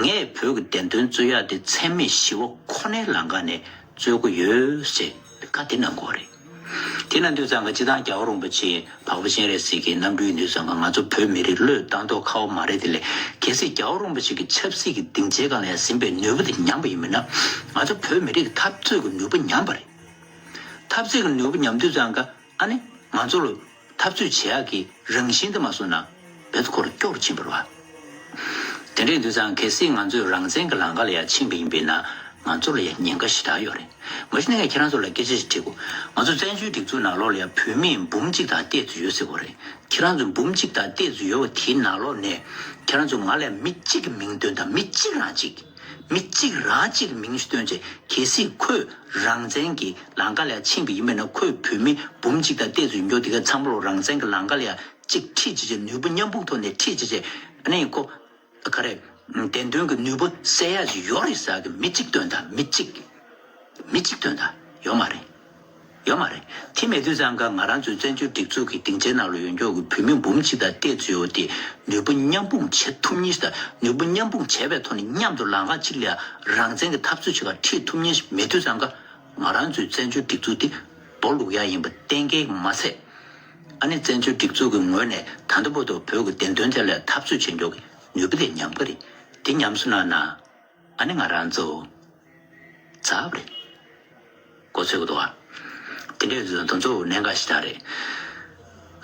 ངས་བོད་ཀྱི་བདེན་དོན་རྩོད་ཡག་དེ་འཚེ་མེད་ཞི་བ་ཁོ་ནའི་ལམ་ཁ་ནས་རྩོད་ཀྱི་ཡོད་ཅེས་བཀའ་དེ་གནང་དགོས་རེད། དེ་གནང་དུས་ཙང་ག་སྤྱིར་བཏང་རྒྱལ་བ་རིན་པོ་ཆེ་འཕགས་པ་སྤྱན་རས་གཟིགས་ཀྱི་རྣམ་སྤྲུལ་ཡིན་དུས་ཙང་ག་ང་ཚོ་བོད་མི་རིགས་བློས་བཏང་མདོག་ཁ་པོ་མ་རེད། དེ་ལས་གལ་སྲིད་རྒྱལ་བ་རིན་པོ་ཆེ་གི་ཆབ་སྲིད་ཀྱི་སྡིངས་ཆའི་སྒང་ལ་ཡང་ཟིན་པའི་ནུས་པ་དེ་ཉམས་པ་ཡིན་མིན་ན་ང་ཚོ་བོད་མི་རིགས་ཀྱི་འཐབ་རྩོད་ཀྱི་ནུས་པ་ཉམས་པ་རེད། འཐབ་རྩོད་ཀྱི་ནུས་པ་ཉམས་དུས་ཙང་ག་ཨ་ནི་ང་ཚོ་ལ་འཐབ་རྩོད་བྱེད་ཡག་གི་རང་བཞིན་དེ་མ་སོང་ན་བེད་ཁོ་ར་སྐྱོ་རུ་ཕྱིན་པ་རེད་བ། དེ་འདྲ་ཡིན་དུས་ཙང་གལ་སྲིད་ང་ཚོས་རང་བཙན་གྱི་ལམ་ཁ་ལ་ཡང་ཕྱིན་པ་ཡིན་པས་ན་ང་ཚོ་ལ་ཡང་ཉེན་ཁ་ཞེ་དྲག་ཡོད་རེད། མ་གཞི་ནས་ངས་ཁྱེད་རང་ཚོ་ལ་སྐད་ཆ་ཞིག་དྲིས་དགོས། ང་ཚོ་བཙན་བྱོལ་སྒྲིག་འཛུགས་ནང་ལོགས་ལ་ཡང་བུད་མེད་འབུམ་གཅིག་དང་ཏོག་ཙམ་ཡོད་ཟེར་གོ་རེད། ཁྱེད་རང་ཚོ་འབུམ་གཅིག་དང་ཏོག་ཙམ་ཡོད་པ་དེའི་ནང་ལོགས་ནས་ཁྱེད་རང་ཚོ་ང་ལ་མི་གཅིག་གི་མིང་སྟོན་དང་མི་གཅིག་རང་གཅིག་མི་གཅིག་རང་གཅིག་གི་མིང་ཞིག་སྟོན་བྱས་གལ་སྲིད་ཁོས་རང་བཙན་གྱི་ལམ་ཁ་ལ་ཕྱིན་པ་ཡིན་པས་ན་ཁོས་བུད་མེད་འབུམ་གཅིག་དང་ཏོག་ཙམ་ཡོད་དེ་ག་ཚང་མ་ལོ་རང་བཙན་གྱི་ལམ་ཁ་ལ་ཡང་གཅིག་ཁྲིད་བྱས་བྱས་ནུས་པ་མཉམ་སྤུངས་ཐོག་ནས་ཁྲིད་བྱས་བྱས་ཨ་ནི་ཁོ་ག་རེ་ བདེན་དོན་གྱི་ནུས་པ་གསལ་ཡག་ཅིག་ཡོད་རེད་ཟེར་གི་མི་གཅིག་སྟོན་དང་མི་གཅིག་མི་གཅིག་སྟོན་དང་ཡོད་མ་རེད། ཡོད་མ་རེད། དེ་མེད་དུས་ཙང་ཀ་ང་རང་ཚོའི་བཙན་བྱོལ་སྒྲིག་འཛུགས་ཀྱི་སྡིངས་ཆའི་ནང་ལ་ཡོད་མཁན་གྱི་བོད་མི་འབུམ་གཅིག་དང་ཏོག་ཙམ་ཡོད་དེ་ནུས་པ་མཉམ་སྤུངས་བྱེད་ཐུབ་མཁན་ཞིག་དང་ནུས་པ་མཉམ་སྤུངས་བྱས་པའི་ཐོག་ནས་མཉམ་དུ་ལམ་ཁ་གཅིག་ལ་རང་བཙན་གྱི་འཐབ་རྩོད་བྱེད་ག་ཁྲིད་ཐུབ་མཁན་ཞིག་མེད་དུས་ཙང་ཀ་ང་རང་ཚོའི་བཙན་བྱོལ་སྒྲིག་འཛུགས་དེ་རྡོ་བླུག་ཡག་ཡིན་པ་གཏན་འཁེལ་མ་ཚད། ཨ་ནི་བཙན་བྱོལ་སྒྲིག་འཛུགས་ཀྱི་ངོས་ནས་ད་ལྟ་བར་དུ་བོད་ཀྱི་བདེན་དོན་ཐད་ལ་འཐབ་རྩོད་བྱེད་མགྱོགས་ཀྱི་ནུས་པ་དེ་ཉམས་ཀྱི་རེད། དེ་ཉམས་སོང་ན་ན། ཨ་ནི་ང་རང་ཚོ་ཚར་བ་རེད། གོ་ཚོད་གི་འདུག་ཨ། དེ་འདྲའི་དོན་ཚོ་གནད་འགག་ཞིག་ད་རེད།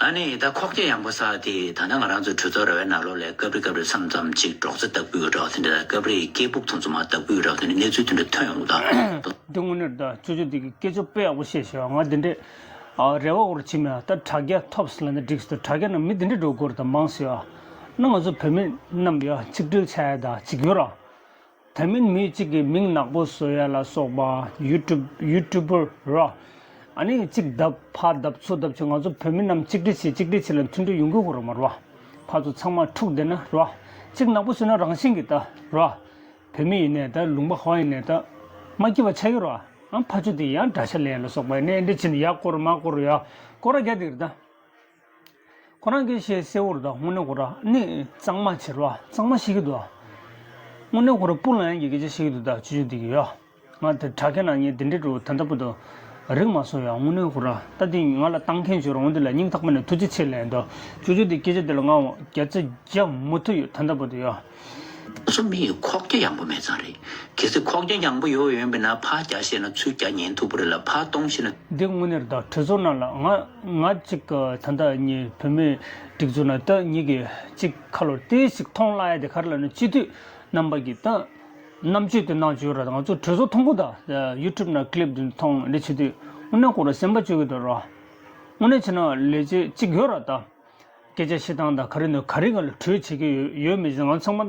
ཨ་ནི་ད་ཁོག་རྒྱ་ཡངས་པོ་ས་དེ་ད་ལྟ་ང་རང་ཚོ་གྲོས་ཚོགས་ར་བའི་ནང་ལོགས་ལ་སྐབས་རེ་སྐབས་རེ་མཚམས་མཚམས་ཅིག་སྒྲོག་རྩེ་ལྟ་བུའི་ར་བ་དེ་འདྲ་སྐབས་རེ་སྐད་སྦུག་དེ་ཚོ་མ་ལྟ་བུའི་ར་བ་དེ་འདྲ་གནས་ཚུལ་དེ་འདྲ་ཐོན་ཡོང་གི་འདུག་འདི་དངོས་གནས་ད་ཅོ་ཅོ་འདི་གི་སྐད་ཆ་དཔེ་ཡག་པོ་བཤད་ཤག་ང་འདི་འདྲའི་ཨ་རེ་བ་འོར་ཕྱིན་མེད། ད་དྲ་རྒྱ་ཐོབ་ཟེར་ལ་ནི་འགྲིག་སོང་། དྲ་རྒྱ་ནང་མི་འདི་འདྲའི་འགྲོ་དགོས་རེད། ད་མང་སོང་ཡ། ན་ང་ཚོ་བོད་མི་རྣམས་ཡ་གཅིག་སྒྲིལ་བྱ་ཡ་ད་གཅིག་ཡོད་ར། དེ་མིན་མི་གཅིག་གི་མིང་ནག་པོ་བཟོ་ཡ་ལ་སོགས་པ་ཡུ་ཊུབ་ཡུ་ཊུབ་པར་ར། ཨ་ནི་གཅིག་བརྡབ་ཕར་བརྡབ་ཚུར་བརྡབ་བྱས་ང་ཚོ་བོད་མི་རྣམས་གཅིག་སྒྲིལ་བྱེད་གཅིག་སྒྲིལ་བྱེད་ལ་མཐུན་སྒྲིལ་ཡོང་གི་ཡོད་རེད་མ་རེད་བ། ཕར་ཚུར་ཚང་མ་འཁྲུག་བསྡད་ན་ར། གཅིག་ནག་པོ་བཟོས་ན་རང་བཞིན་གྱི་ད་ར། བོད་མི་ཡིན་ནའི་ད་ལུང་པ་ག་བ་ཡིན་ནའི་ད་མ་སྐྱིད་པ་ཆགས་ཀྱི་རེད་བ། ཨ་ཕ་ཆུ་དེ་ཡང་དགྲ་ཤ་ལེན་ལ་སོགས་པ་ཡིན་ནའི་འདི་ཕྱིན་ཡག་སྐོར་མ་སྐོར་ཡ་སྐོར་ར་རྒྱག་དེ་རེད་ད། ཁོ་རང་གིས་བཤད་གསལ་བོར་ད་དངོས་གནས་ཁོ་ར་ནི་གཙང་མ་བྱེད་རོགས། གཙང་མ་ཤེས་ཀྱི་འདུག་དངོས་གནས་ཁོ་ར་སྤུ་ལངས་ཡག་གི་སྐད་ཆ་བཤད་ཀྱི་འདུག་ད་ཆུ་ཆུ་འདི་གི་ཡོ། ང་དེ་དྲ་རྒྱ་ནང་ངས་དེ་འདྲའི་འགྲོ་ད་ལྟ་བར་དུ་རིག་མ་སོང་ཡ། དངོས་གནས་ཁོ་ར་ད་དེ་ང་ལ་བཏང་མཁན་བྱོས་རོགས་འདི་ལ་སྙིང་ཐག་པ་ནས་ཐུགས་རྗེ་ཆེ་ལན་ད། ཆུ་ཆུ་འདི་སྐད་ཆ་འདི་ལ་ང་བརྒྱ་ཆ་བརྒྱ་མུ་མཐུད་ཡོད་ད་ལྟ་བར་དུ་ཡོ། ང་ཚོ་མི་ཡི་ཁོག་རྒྱ་ཡངས་པོ་མེད་ཙང་རེད། གལ་སྲིད་ཁོག་རྒྱ་ཡངས་པོ་ཡོད་ཡོད་པ་ན་ཕར་རྒྱག་ཤེས་ན་ཚུར་རྒྱག་ཉན་ཐུབ་པ་རེད་ལ་ཕར་གཏོང་ཤེས་ན། འདི་དངོས་གནས་རེད་ད། གྲོས་ཚོགས་ནང་ལ་ང་ང་གཅིག་ད་ལྟ་ངའི་བོད་མིའི་སྒྲིག་འཛུགས་ནང་ད་ངེད་ཀྱི་གཅིག་ཁ་ལོར་ཏོག་ཙམ་མཐོང་སླ་ཡ་དེ་ག་རེ་ལབ་ན་སྤྱི་འཐུས་རྣམ་པ་གིས་ད་རྣམ་དཔྱོད་དེ་གནང་བཅུག་ར། ང་ཚོ་གྲོས་ཚོགས་མཐོང་གི་ད། ཡུ་ཊུབ་ནང་ཀི་ལིབ་དེ་མཐོང་འདི་བྱེད་དུས་དངོས་གནས་ཁོ་ར་སེམས་པ་སྐྱོ་གི་འདུག་ར། དངོས་གནས་བྱས་ན་ལས་བྱེད་གཅིག་ཡོད་ར་ད། སྐད་ཆ་བཤད་སྟངས་དང་ག་རེ་ནས་ག་རེ་ག་ལ་གྲོས་བྱེད་ཀྱི་ཡོད་ཡོད་མེད་ཅེས་ང་ཚང་མ་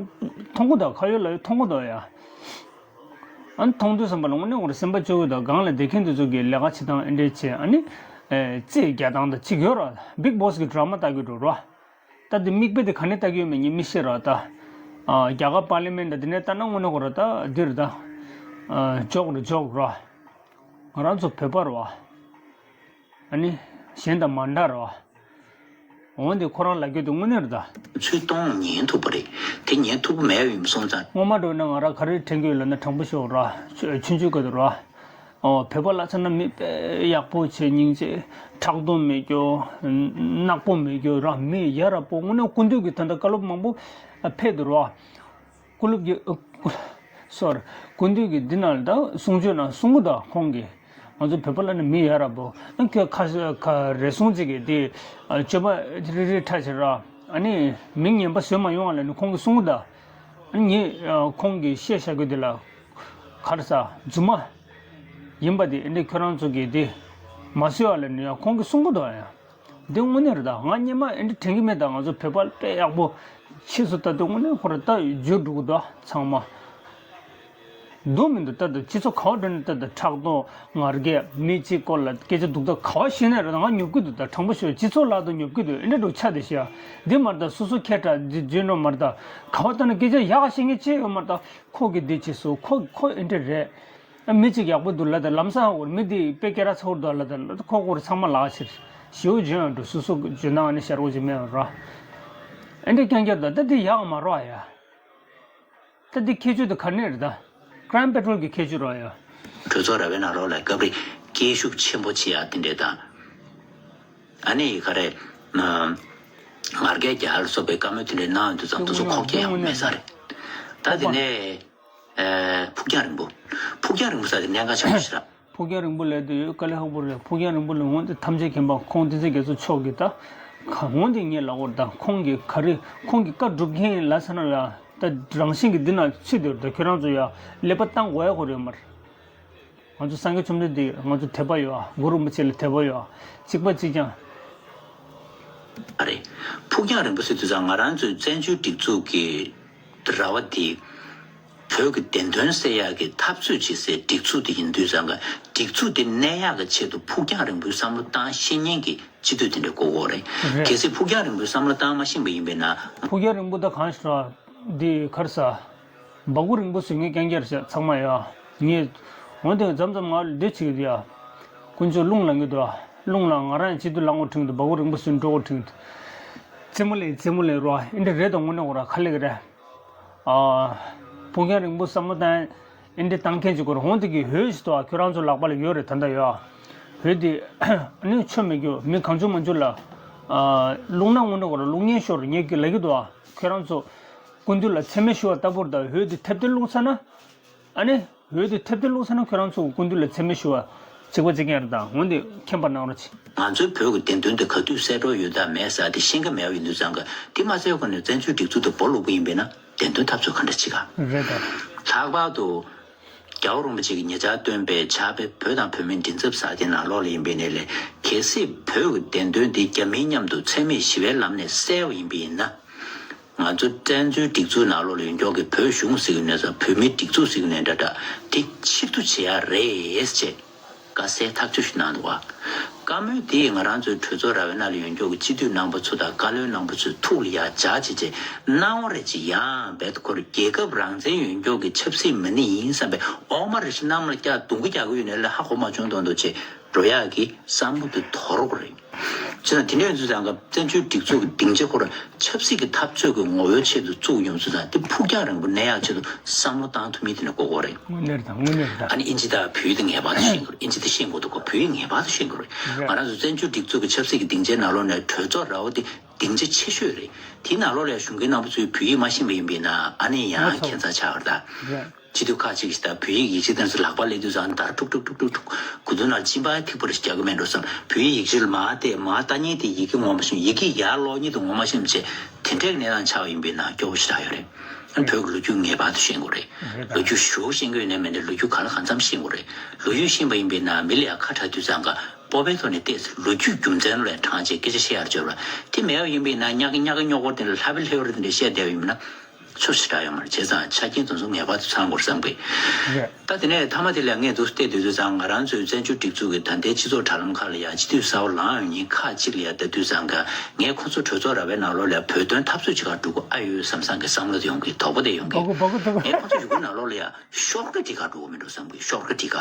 མཐོང་གི་འདུག་ཁ་ཡོད་ལག་ཡོད་མཐོང་གི་འདུག་ཡ། ཨ་ནི་མཐོང་དུས་ཙམ་པ་ལ་དངོས་གནས་ཁོ་ར་སེམས་པ་སྐྱོ་གི་འདུག་སྒང་ལ་བསྡད་མཁན་དེ་ཚོ་གིས་ལས་ཀ་བྱེད་སྟངས་ཨེ་འདྲས་བྱས་ཨ་ནི། ཨེ་རྩིས་རྒྱག་སྟངས་དང་གཅིག་ཡོད་ར། བིག་བོ་སི་གི་ཌ་ར་མ་ལྟ་གི་འགྲོ་ར། ད་དེ་མིག་དཔེ་དེ་ག་ནས་ལྟ་གི་ཡོད་མེད་ངས་མི་ཤེས་ར་ད། ཨ་རྒྱ་གར་པར་ལི་མེན་ཊ་དང་དེ་ནས་ལྟ་ན་དངོས་གནས་ཁོ་ར་ད་འདིར་ད། ཨ་འཇོག་ར་འཇོག་ར། ང་རང་ཚོ་བོད་པ་ར་བ། ཨ་ནི་གཞན་དང་མ་འདྲ་ར་བ། འོན་ཏེ་ཁོ་རང་ལབ་རྒྱུ་དེ་དངོས་གནས་རེད་ད། ཚུར་གཏོང་ཉན་ཐུབ་པ་རེད། དེ་ཉན་ཐུབ་པ་མེད་པ་ཡིན་སོང་ཙང་། སྔོན་མ་འགྲོ་ན་ང་རང་ག་རེ་དྲན་གྱི་ཡོད་ལབ་ན་དྲང་པོ་ཤོད་ར། ཆུང་ཆུང་སྐབས་དུ་ར། ཨོ་བོད་པ་ལབ་ཚར་ན་མི་དཔེ་ཡག་པོ་བྱས་སྙིང་རྗེ་ཕྲག་དོག་མེད་རྒྱུ། ནག་པོ་མེད་རྒྱུ་ར་མི་ཡ་རབས་པོ་དངོས་གནས་སྐུ་མདུན་གྱི་ད་ལྟ་བཀའ་སློབ་མང་པོ་ཕེབས་འདུག་ར། ཀུ་ལུབ་ཀྱི་ཨ་ཀུ་སོར་སྐུ་མདུན་གྱི་འདི་ནང་ད་གསུང་ཆོས་ནང་གསུང་གི་འདུག་ཁོང་གིས་ང་ཚོ་བོད་པ་ལ་ནི་མི་ཡ་རབས་པོ་ཨ་ཁྱོད་ཁ་ཁ་རེ་ཟུང་ཅིག་གིས་དེ་ཨ་སྤྱོད་པ་རི་རི་ཁྲ་ཆེ་ར་ཨ་ནི་མིང་ངན་པ་བཟོས་མ་ཡོང་བ་ལ་ནི་ཁོང་གིས་གསུང་གི་འདུག་ཨ་ནི་ངས་ཨ་ཁོང་གིས་བཤད་བཞག་རྒྱུ་དེ་ལ་ག་རེ་ཟ་རྫུན་མ་ཡིན་པ་དེ་ཨ་ནི་ཁྱོད་རང་ཚོ་གིས་དེ་མ་བཟོས་བ་ལ་ནི་ཁོང་གིས་གསུང་གི་འདུག་ཨ། འདི་དངོས་གནས་རེད་ད། ང་སྔོན་མ་ཨེ་འདྲ་དྲན་གྱི་མེད་ད། ང་ཚོ་བོད་པ་དཔེ་ཡག་པོ་ཕྱིས་སུ་ལྟ་དུས་དངོས་གནས་ཁོ་ར་ད་འགྱུར་འགྲོ་གི་འདུག་ཚང་མ། འདུག་མི་འདུག་ལྟ་དུས་སྤྱི་ཚོགས་ག་བ་འགྲོ་ནས་ལྟ་དུས་ཕྲག་དོག་ང་རྒྱལ་མི་གཅིག་སྐོར་ལ་སྐད་ཆ་སྡུག་ད་ག་བ་ཤེས་ནས་རེད་ད། ང་ཉོབ་ཀྱི་འདུག་ད། དྲང་པོ་ཤོད་སྤྱི་ཚོགས་ལ་ད་ཉོབ་ཀྱི་འདུག་ཨེ་འདྲ་འགྲོ་ཆ་དེ་ཤེས་ཡ། འདི་མ་རེད་ད། སོ་སོ་ཁྱད་དྲག་འདི་བརྗོད་འགྲོ་མ་རེད་ད། ག་བ་ལྟ་ན་སྐད་ཆ་ཡག་ཤེས་མཁན་ཅི་ཡོད་མ་རེད་ད། ཁོ་གི་འདི་བྱས་སོ་ཁོ་ཁོ་ཨེ་འདྲ་རེད། ཨ་མི་གཅིག་ཡག་པོ་འདུག་ལབ་དང་ལམ་སང་འོར་མི་འདི་དཔེ་སྐད་གྲགས་ཚ་བོ་འདུག་ལབ་དང་ལབ་ཁོ་ཁོར་ཚང་མ་ལག་ཕྱིར་ཞེའུ་འཇོན་ཡང་འགྲོ་སོ་སོ་འཇོན་ནའང་ནི་ཤར་བོ་ཅིག་མེད་ར། ཨེ་འདྲ་རྐྱང་རྐྱང་འདུག་ད་འདི་ཡག་མ་རོགས་ཡ། ད་འདི་ཁྱད་ཆོས་དེ་ག་ནས་རེད་ད། Crime Patrol་གི་ཁྱད་ཆོས་རོགས་ཡ། གྲོས་ཚོགས་ར་བའི་ནང་ལོགས་ལ་སྐབས་རེ་སྐད་ཤུགས་ཆེན་པོ་བྱེད་ཡ་དེ་འདྲས་དང་། ཨ་ནི་ག་རེ། ང་རྒྱལ་རྒྱལ་ལ་སོགས་པའི་བཀའ་མོལ་དེ་འདྲས་གནང་ཡོང་དུས་ཙམ་དེ་ཚོ་ཁོག་རྒྱ་ཡང་མེད་ས་རེད། ད་དེ་ནས། ཨེ། ཕུགས་རྒྱང་རིང་པོ། ཕུགས་རྒྱང་རིང་པོ་ཟེར་དེ་གནད་འགག་ཆེན་པོ་ཞིག་རེད། ཕུགས་རྒྱང་རིང་པོ་ལབ་དུས་དཀའ་ལས་ཁག་པོ་རེད། ཕུགས་རྒྱང་རིང་པོ་ལ་འོན་ཏེ་ཐམས་ཅད་མཁྱེན་པ་ཁོང་བསྟན་འཛིན་རྒྱ་མཚོ་མཆོག་གིས་ད་ག་འོན་ཏེ་ངས་ལབ་དགོས་རེད་ད། ཁོང་གིས་ག་རེ་ཁོང་གིས་བཀའ་སྒྲུབ་མཁན་ལབ་ས་ན་ཡ་ད་རང་བཞིན་གྱིས་འདི་ན་ཚུད་དེ་རེད་ད། ཁྱོད་རང་ཚོ་ཡ་ཀླད་པ་བཏང་དགོས་ཡ་ཁོ་རེད་མ་རེད། ང་ཚོ་སངས་རྒྱས་བཅོམ་ལྡན་འདས་ང་ཚོ་དད་པ་ཡོད་ཨ། གུ་རུ་རིན་པོ་ཆེ་ལ་དད་པ་ཡོད་ཨ། གཅིག་པ་གཅིག་རྐྱང་། ཨ་རེད། ཕུགས་རྒྱང་རིང་པོ་ཟེར་དུས་ཙང་ང་རང་ཚོའི་བཙན་བྱོལ་སྒྲིག་འཛུགས་ཀྱི་ར་བ་དེ། བོད་ཀྱི་བདེན་དོན་གསལ་ཡག་གི་འཐབ་རྩོད་བྱེད་སའི་སྒྲིག་འཛུགས་དེ་ཡིན་དུས་ཙང་ག་སྒྲིག་འཛུགས་དེ་གནས་ཡག་གི་ཆེད་དུ་ཕུགས་རྒྱང་རིང་པོའི་བསམ་བློ་བཏང་ཤེས་མཁན་གྱི་སྤྱི་འཐུས་དེ་འདྲ་དགོས་ཀྱི་ཡོད་རེད། རེད། གལ་སྲིད་ཕུགས་རྒྱང་རིང་པོའི་བསམ་བློ་བཏང་མ་ཤེས་པ་ཡིན་པས་ན། ཕུགས་རྒྱང་རིང་པོ་ད་གང་ཞིག་ར། འདི་གར་ས། སྦ་ཁུག་རིང་པོ་བཟོས་ངས་རྐྱང་རྐྱང་རེད་ཤག་ཚང་མ་ཡ། ངས། འོན་ཏེ་མཚམས་མཚམས་ང་ལ་འདི་བྱེད་ཀྱི་འདུག་ཡ། དཀོན་མཆོག་རླུང་ལངས་ཀྱི་འདུག་རླུང་ལངས། ང་རང་ཡང་སྤྱི་འཐུས་ལངས་དགོས་དྲན་གྱི་འདུག་སྦ་ཁུག་རིང་པོ་བཟོས་འགྲོ་དགོས་དྲན་གྱི་འདུག་རྩེད་མོ་ལེན། རྩེད་མོ་ལེན་རོགས། ཨེ་འདྲ་རེད་དང་། དངོས་གནས་ཁོ་རང་ཁ་ལེགས་རེད། ཨ། ཕུགས་རྒྱང་རིང་པོ་བསམ་བློ་བཏང་། ཨེ་འདྲ་བཏང་མཁན་ཅིག་ཁོ་རང་འོན་ཏེ་གི་འོས་ཤིག་འདུག་ཁྱོད་རང་ཚོ་ལག་པ་ལ་ཡོད་རེད། ད་ལྟ་ཡོད། འོས་དེ། ཨ་ནི་ཆོ་མི་རྒྱུ་མི་གང་བྱུང་མང་བྱུང་ལ། ཨ། རླུང་ན་དངོས་གནས་ཁོ་རང་རླུང་ངན་ཤོར་ངས་ཀྱི་ལབ་ཀྱི་འདུག་ཁྱོད་རང་ཚོ། སྐུ་མདུན་ལ་མཚན་སྨད་ཞུ་བ་ལྟ་བུར་ད་འོས་དེ་ཐེབས་ཏེ་བླུགས་ཚར་ན། ཨ་ནི། འོས་དེ་ཐེབས་ཏེ་བླུགས་ཚར་ན་ཁྱོད་རང་ཚོ་སྐུ་མདུན་ལ་མཚན་སྨད་ཞུ་བ་གཅིག་པ་གཅིག་རྐྱང་རེད། ད་འོན་ཏེ་མཁྱེན་པ་གནང་རོགས་གྱིས། ང་ཚོའི་བོད་ཀྱི་བདེན་དོན་དེ་ག་དུས་གསལ་འགྲོ་ཡོད་དམ་མེད་ཟེར་དེ་ཤེས་ཀྱི་མེད་པ་ཡིན་དུས་ཙང་ག་དེ་མ་ཟད་ཁོ་ནས་བཙན་བྱོལ་སྒྲིག་འཛུགས་དེ་སྦོ་ལུག་པ་ཡིན་པས་ན་བདེན་དོན་འཐབ་རྩོད་ག་འདྲ་བྱེད་ག་རེད་ད། ལྷག་པར་དུ། རྒྱལ་བ་རིན་པོ་ཆེ་གིས་ཉེ་ཆར་བཏོན་པའི་ཕྱག་དཔེ་བོད་དང་བོད་མིའི་མགྲིན་ཚབ་ཟེར་དེ་ནང་ལོགས་ལ་ཡིན་པས་ནས་ལས། གལ་སྲིད་བོད་ཀྱི་བདེན་དོན་དེ་རྒྱ་མིའི་མཉམ་དུ་མཚན་སྨད་ཞི་བའི་ལམ་ནས་གསལ་བ་ཡིན་པས་ན། ང་ཚོ་བཙན་བྱོལ་སྒྲིག་འཛུགས་ནང་ལོགས་ལ་ཡོད་མཁན་གྱི་བོད་གཞུང་ཟེར་གྱི་ནས་བཟུང་བོད་མིའི་སྒྲིག་འཛུགས་ཟེར་གྱི་ནས་འདྲ་འདྲ་དེ་ཕྱིར་བསྡུ་བྱེད་ཡ་རེད་ཅེས་བཀའ་གསལ་ཐག་ཆོད་ཞིག་གནང་འདུག་བ། བཀའ་མོལ་དེ་ང་རང་ཚོའི་གྲོས་ཚོགས་ར་བའི་ནང་ལ་ཡོད་མཁན་གྱི་སྤྱི་འཐུས་རྣམ་པ་ཚོ་དང་བཀའ་བློན་རྣམ་པ་ཚོའི་ཐུགས་ལ་ཡ་འཇགས་བྱས་བྱས་གནང་བ་རེད་ཅེས། ཡང་རྦད་དེ་ཁོ་རང་རྒྱལ་ཁབ་རང་བཙན་ཡོད་མཁན་གྱི་ཆབ་སྲིད་མི་སྣ་ཡིན་བསམ་པའི་འོག་མ་རེ་ཞིག་གནམ་ལ་བཀྱག་རྡུང་གི་རྒྱག་གི་ཡོད་ནའི་ལས་ཧ་གོ་མ་བྱུང་མདོག་མདོག་བྱས། འགྲོ་ཡག་གི་བསམ་བློ་དེ་དོར་དགོས་རེད། བྱས་ཙང་དེ་འདྲ་ཡིན་དུས་ཙང་ག་བཙན་བྱོལ་སྒྲིག་འཛུགས་ཀྱི་སྡིངས་ཆ་ཁོ་རང་ཆབ་སྲིད་ཀྱི་འཐབ་རྩོད་ཀྱི་ངོ་བོའི་ཆེད་དུ་བཙུགས་ཡོང་དུས་ཙང་དེ་ཕུགས་རྒྱང་རིང་པོ་གནས་ཡག་ཆེད་དུ་བསམ་བློ་བཏང་ཐུབ་མིན་དེ་འདྲ་དགོས་དགོས་རེད། དངོས་གནས་རེད་ད། དངོས་གནས་རེད་ད། ཨ་ནི་ཨིན་ཇི་དང་བོད་ཡིག་དེ་ངེས་པར་དུ་ཤེས་དགོས་རེད། ཨིན་ཇི་དེ་ཤེས་དགོས་འདུག་གོ། བོད་ཡིག་ངེས་པར་དུ་ཤེས་དགོས་རེད། རེད། ང་རང་ཚོ་བཙན་བྱོལ་སྒྲིག་འཛུགས་ཀྱི་ཆབ་སྲིད་ཀྱི་སྡིངས་ཆའི་ནང་ལོགས་ནས་གྲོས་ཚོགས་ར་བ་དེ་སྡིངས་ཆ་ཆེ་ཤོས་རེད། དེའི་ནང་ལོགས་ལ་གཞོན་སྐྱེས་རྣམ་པ་ཚོས་བོད་ཡིག་མ་ཤེས་པ་ཡིན་པས་ན་ཨ་ནི་ཡང་ཁྱད་མཚར་ཆགས་པ་རེད་ད། རེད། སྤྱི་འཐུས་ཁག་ཅིག་ཞིག་དང་བོད་ཡིག་ཡིག་ཆ་དེ་ཚོ་ལག་པ་སླེབས་དུས་ཙང་འདར་ཁྲུག་ཁྲུག་ཁྲུག་ཁྲུག་ཁྲུག་གོ་དུས་ན་གཅིན་པ་ཐིགས་པ་རེ་རྒྱག་གི་མེད་འགྲོ་བསམ། བོད་ཡིག་ཡིག་ཆ་ལ་མར་བལྟས་མར་ལྟ་མཁན་དེ་ཡི་གེ་ངོ་མ་ཤེས། ཡི་གེ་ཡར་ཀློག་མཁན་དེ་ངོ་མ་ཤེས་བྱས་དེ་འདྲའི་གནས་སྟངས་ཆགས་པ་ཡིན་པས་ན་སྐྱོ་པོ་ཞེ་དྲག་ཡོད་རེད། ཨ་ནི་བོད་ཀྱི་ལོ་རྒྱུས་ངེས་པར་དུ་ཤེས་དགོས་རེད། རེད་ད། ལོ་རྒྱུས་ཞེ་པོ་ཤེས་ཀྱི་ཡོད་ནའི་མིན་ཏེ་ལོ་རྒྱུས་གང་ལ་གང་འཚམ་ཤེས་དགོས་རེད། ལོ་རྒྱུས་ཤེས་པ་ཡིན་པས་ན་མི་ལ་ཡང་ཁ་གྲག་དུས་ཙང་ག་སྤོབས་པའི་ཐོག་ནས་བལྟས་ཚེ་ལོ་རྒྱུས་རྒྱུ་མཚན་ལ་དྲངས་བྱས་སྐད་ཆ་བཤད་ཡར་བྱོས་པ་དེ་མེད་པ་ཡིན་པས་ན་ཉག་གི་ཉག་གི་རྙོག་པོ་དེ་འདྲ་ལྷ་བེ་ལྷེ་བེ་དེ་འདྲ་བཤད་བསྡད་པ་ཡིན་ན། ཆོ་ཞེ་དྲག་ཡོད་མ་རེད། བྱས་ཙང་ཆ་རྐྱེན་དེ་ཚོ་ངེས་པར་དུ་ཚང་དགོས་བསམ་གི། རེད། ད་དེ་ནས་མཐའ་མ་དེ་ལ་ངས་འདུག་བལྟས་དུས་ཙང་ང་རང་ཚོའི་བཙན་བྱོལ་སྒྲིག་འཛུགས་ཀྱི་ད་ལྟའི་སྤྱི་ཚོགས་དྲ་ལམ་ཁག་ལ་ཡང་སྤྱི་འཐུས་གསར་པ་ལངས་ཡོང་མཁན་ཁག་ཅིག་ལ་ཡང་ལྟ་དུས་ཙང་ག་ངས་ཁོ་ཚོ་གྲོས་ཚོགས་ར་བའི་ནང་ལོགས་ལ་ཡང་བོད་དོན་འཐབ་རྩོད་བྱེད་གར་འགྲོ་གི་ཨ་ཡོད་བསམ་བསམ་གི་བསམ་བློ་དེ་ཡོང་གི། དོགས་པ་དེ་ཡོང་གི། སྦ་ཁུག་སྦ་ཁུག་སྦ་ཁུག་ངས་ཁོ་ཚོ་ཡུ་གུར་ནང་ལོགས་ལ་ཡང་ཤོག་ཁ་སྒྲིག་གར་འགྲོ་གི་མིན་འགྲོ་བསམ་གི། ཤོག་ཁ་སྒྲིག་ག་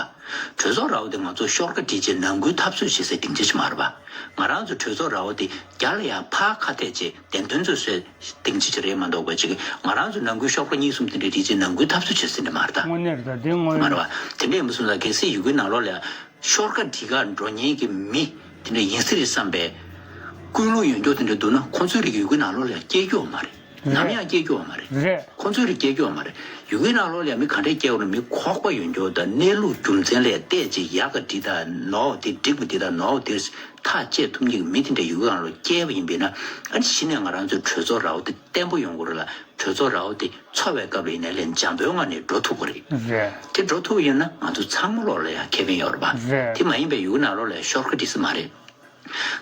གྲོས་ཚོགས་ར་བ་དེ་ང་ཚོ་ཤོག་ཁ་སྒྲིག་བྱས་ནང་ཁུལ་འཐབ་རྩོད་བྱེད་སའི་སྡིངས་ཆ་ཅིག་མ་རེད་པ། ང་རང་ཚོ་གྲོས་ཚོགས་ར་བ་དེ་རྒྱ་ལ་ཡང་ཕར་ཁ་གཏད་བྱས་བདེན་དོན་རྩོད་སའི་སྡིངས་ཆ་ཅིག་རེད་མ་གཏོགས་པ་ཅིག་ང་རང་ཚོ་ནང་ཁུལ་ཤོག་ཁ་གཉིས་གསུམ་དེ་འདྲ་སྒྲིག་བྱས་ནང་ཁུལ་འཐབ་རྩོད་བྱེད་སའི་འདྲ་མ་རེད་ད། དངོས་གནས་རེད་ད། དེ་དངོས་མ་རེད་པ། དེ་འདྲ་ཡིན་པ་སོང་ཙང་གལ་སྲིད་ཡུ་གུར་ནང་ལོགས་ལ་ཡང་ཤོག་ཁ་སྒྲིག་གར་འགྲོ་མཁན་གྱི་མི་དེ་འདྲ་ཡིན་སྲིད་རེད་བསམ་པའི་ཀུན་སློང་ཡོད་མཁན་དེ་འདྲ་འདུག་ན་ཁོང་ཚོའི་རིགས་ཡུ་གུར་ནང་ལོགས་ལ་ཡང་སྐྱེ་རྒྱུ་ཡོད་མ་རེད། ནམ་ཡང་སྐྱེ་རྒྱུ་ཡོད་མ་རེད། རེད། ཁོང་ཚོའི་རིགས་སྐྱེ་རྒྱུ་ཡོད་མ་རེད། ཡུ་གུར་ནང་ལོགས་ལ་ཡང་མི་ག་འདྲས་སྐྱེ་བ་ན་མི་ཁོག་པ་ཡོད་མཁན་དང་གནས་ལུགས་རྒྱུ་མཚན་ལ་བལྟས་ཅིག་ཡག་ག་འདི་དང་ནོར་བ་འདི་འགྲིག་པ་འདི་དང་ནོར་བ་འདི་ཐག་བཅད་ཐུབ་མཁན་གྱི་མི་དེ་འདྲ་ཡུ་གུར་ནང་ལོགས་སྐྱེས་པ་ཡིན་པས་ན་ཨ་ནི་གཞི་ནས་ང་རང་ཚོའི་གྲོས་ཚོགས་ར་བ་དེ་བརྟན་པོ་ཡོང་དགོས་རེད་ལ། གྲོས་ཚོགས་ར་བ་དེ་འཚོགས་པའི་སྐབས་ལ་ཡིན་ནའི་ལས་འཇམ་པོའི་ངང་ནས་འགྲོ་ཐུབ་དགོས་རེད། རེད། དེ་འགྲོ་ཐུབ་ཡོད་ན་ང་ཚོ་ཚང་མ་ལོགས་ལ་ཡང་ཁེ་ཕན་ཡོད་རེད་པ། རེད། དེ་མ་ཡིན་པའི་ཡུ་གུར་ནང་ལོགས་ལ་ཤོག་ཁ་སྒྲིག་ས་མ་རེད།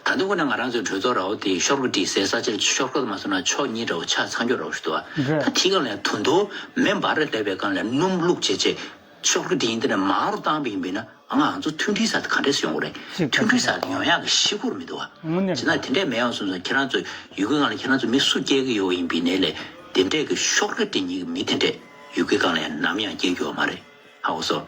ད་དུང་ཁོ་ན་ང་རང་ཚོའི་གྲོས་ཚོགས་ར་བ་དེ་ཤོག་ཁ་སྒྲིག་སའི་ས་ཆར་ཤོག་ཁ་མ་སོང་ན་ཕྱོགས་གཉིས་འདྲ་བོ་ཆ་ཚང་ཕྱོགས་འདྲ་བོ་ཞིག་འདུག་བ། རེད། ད་དེའི་སྒང་ལ་ཡང་དུ་འདོ་མེ་འབར་རེ་སླེབས་པའི་སྒང་ལ་སྣུམ་བླུགས་བྱས་བྱས་ཤོག་ཁ་སྒྲིག་ཡིན་དེ་ནས་མར་རུ་བཏང་པ་ཡིན་པས་ན་ང་ང་ཚོ་མཐུན་སྒྲིལ་ཟེར་དེ་ག་འདྲས་སེ་ཡོང་གི་རེད། ཅིག་མཐུན་སྒྲིལ་ཟེར་དེ་ཡོང་ཡག་གི་གཞི་ཁོ་རང་མི་འདུག་བ། དངོས་གནས་བྱས་ན་རེད། དེ་འདྲས་མེད་ཡོང་སོང་ཙང་ཁྱེད་རང་ཚོ་ཡུ་གུར་སྒང་ལ་ཁྱེད་རང་ཚོ་མི་སུ་སྐྱེལ་གི་ཡོད་ཡིན་པའི་ནས་ལས་དེ་འདྲས་ཀྱི་ཤོག་ཁ་སྒྲིག་མཁན་གྱི་མི་དེ་འདྲས་ཡུ་གུར་སྒང་ལ་ཡང་ནམ་ཡང་སྐྱེལ་རྒྱུ་ཡོད་མ་རེད། ཧ་གོ་སོང་།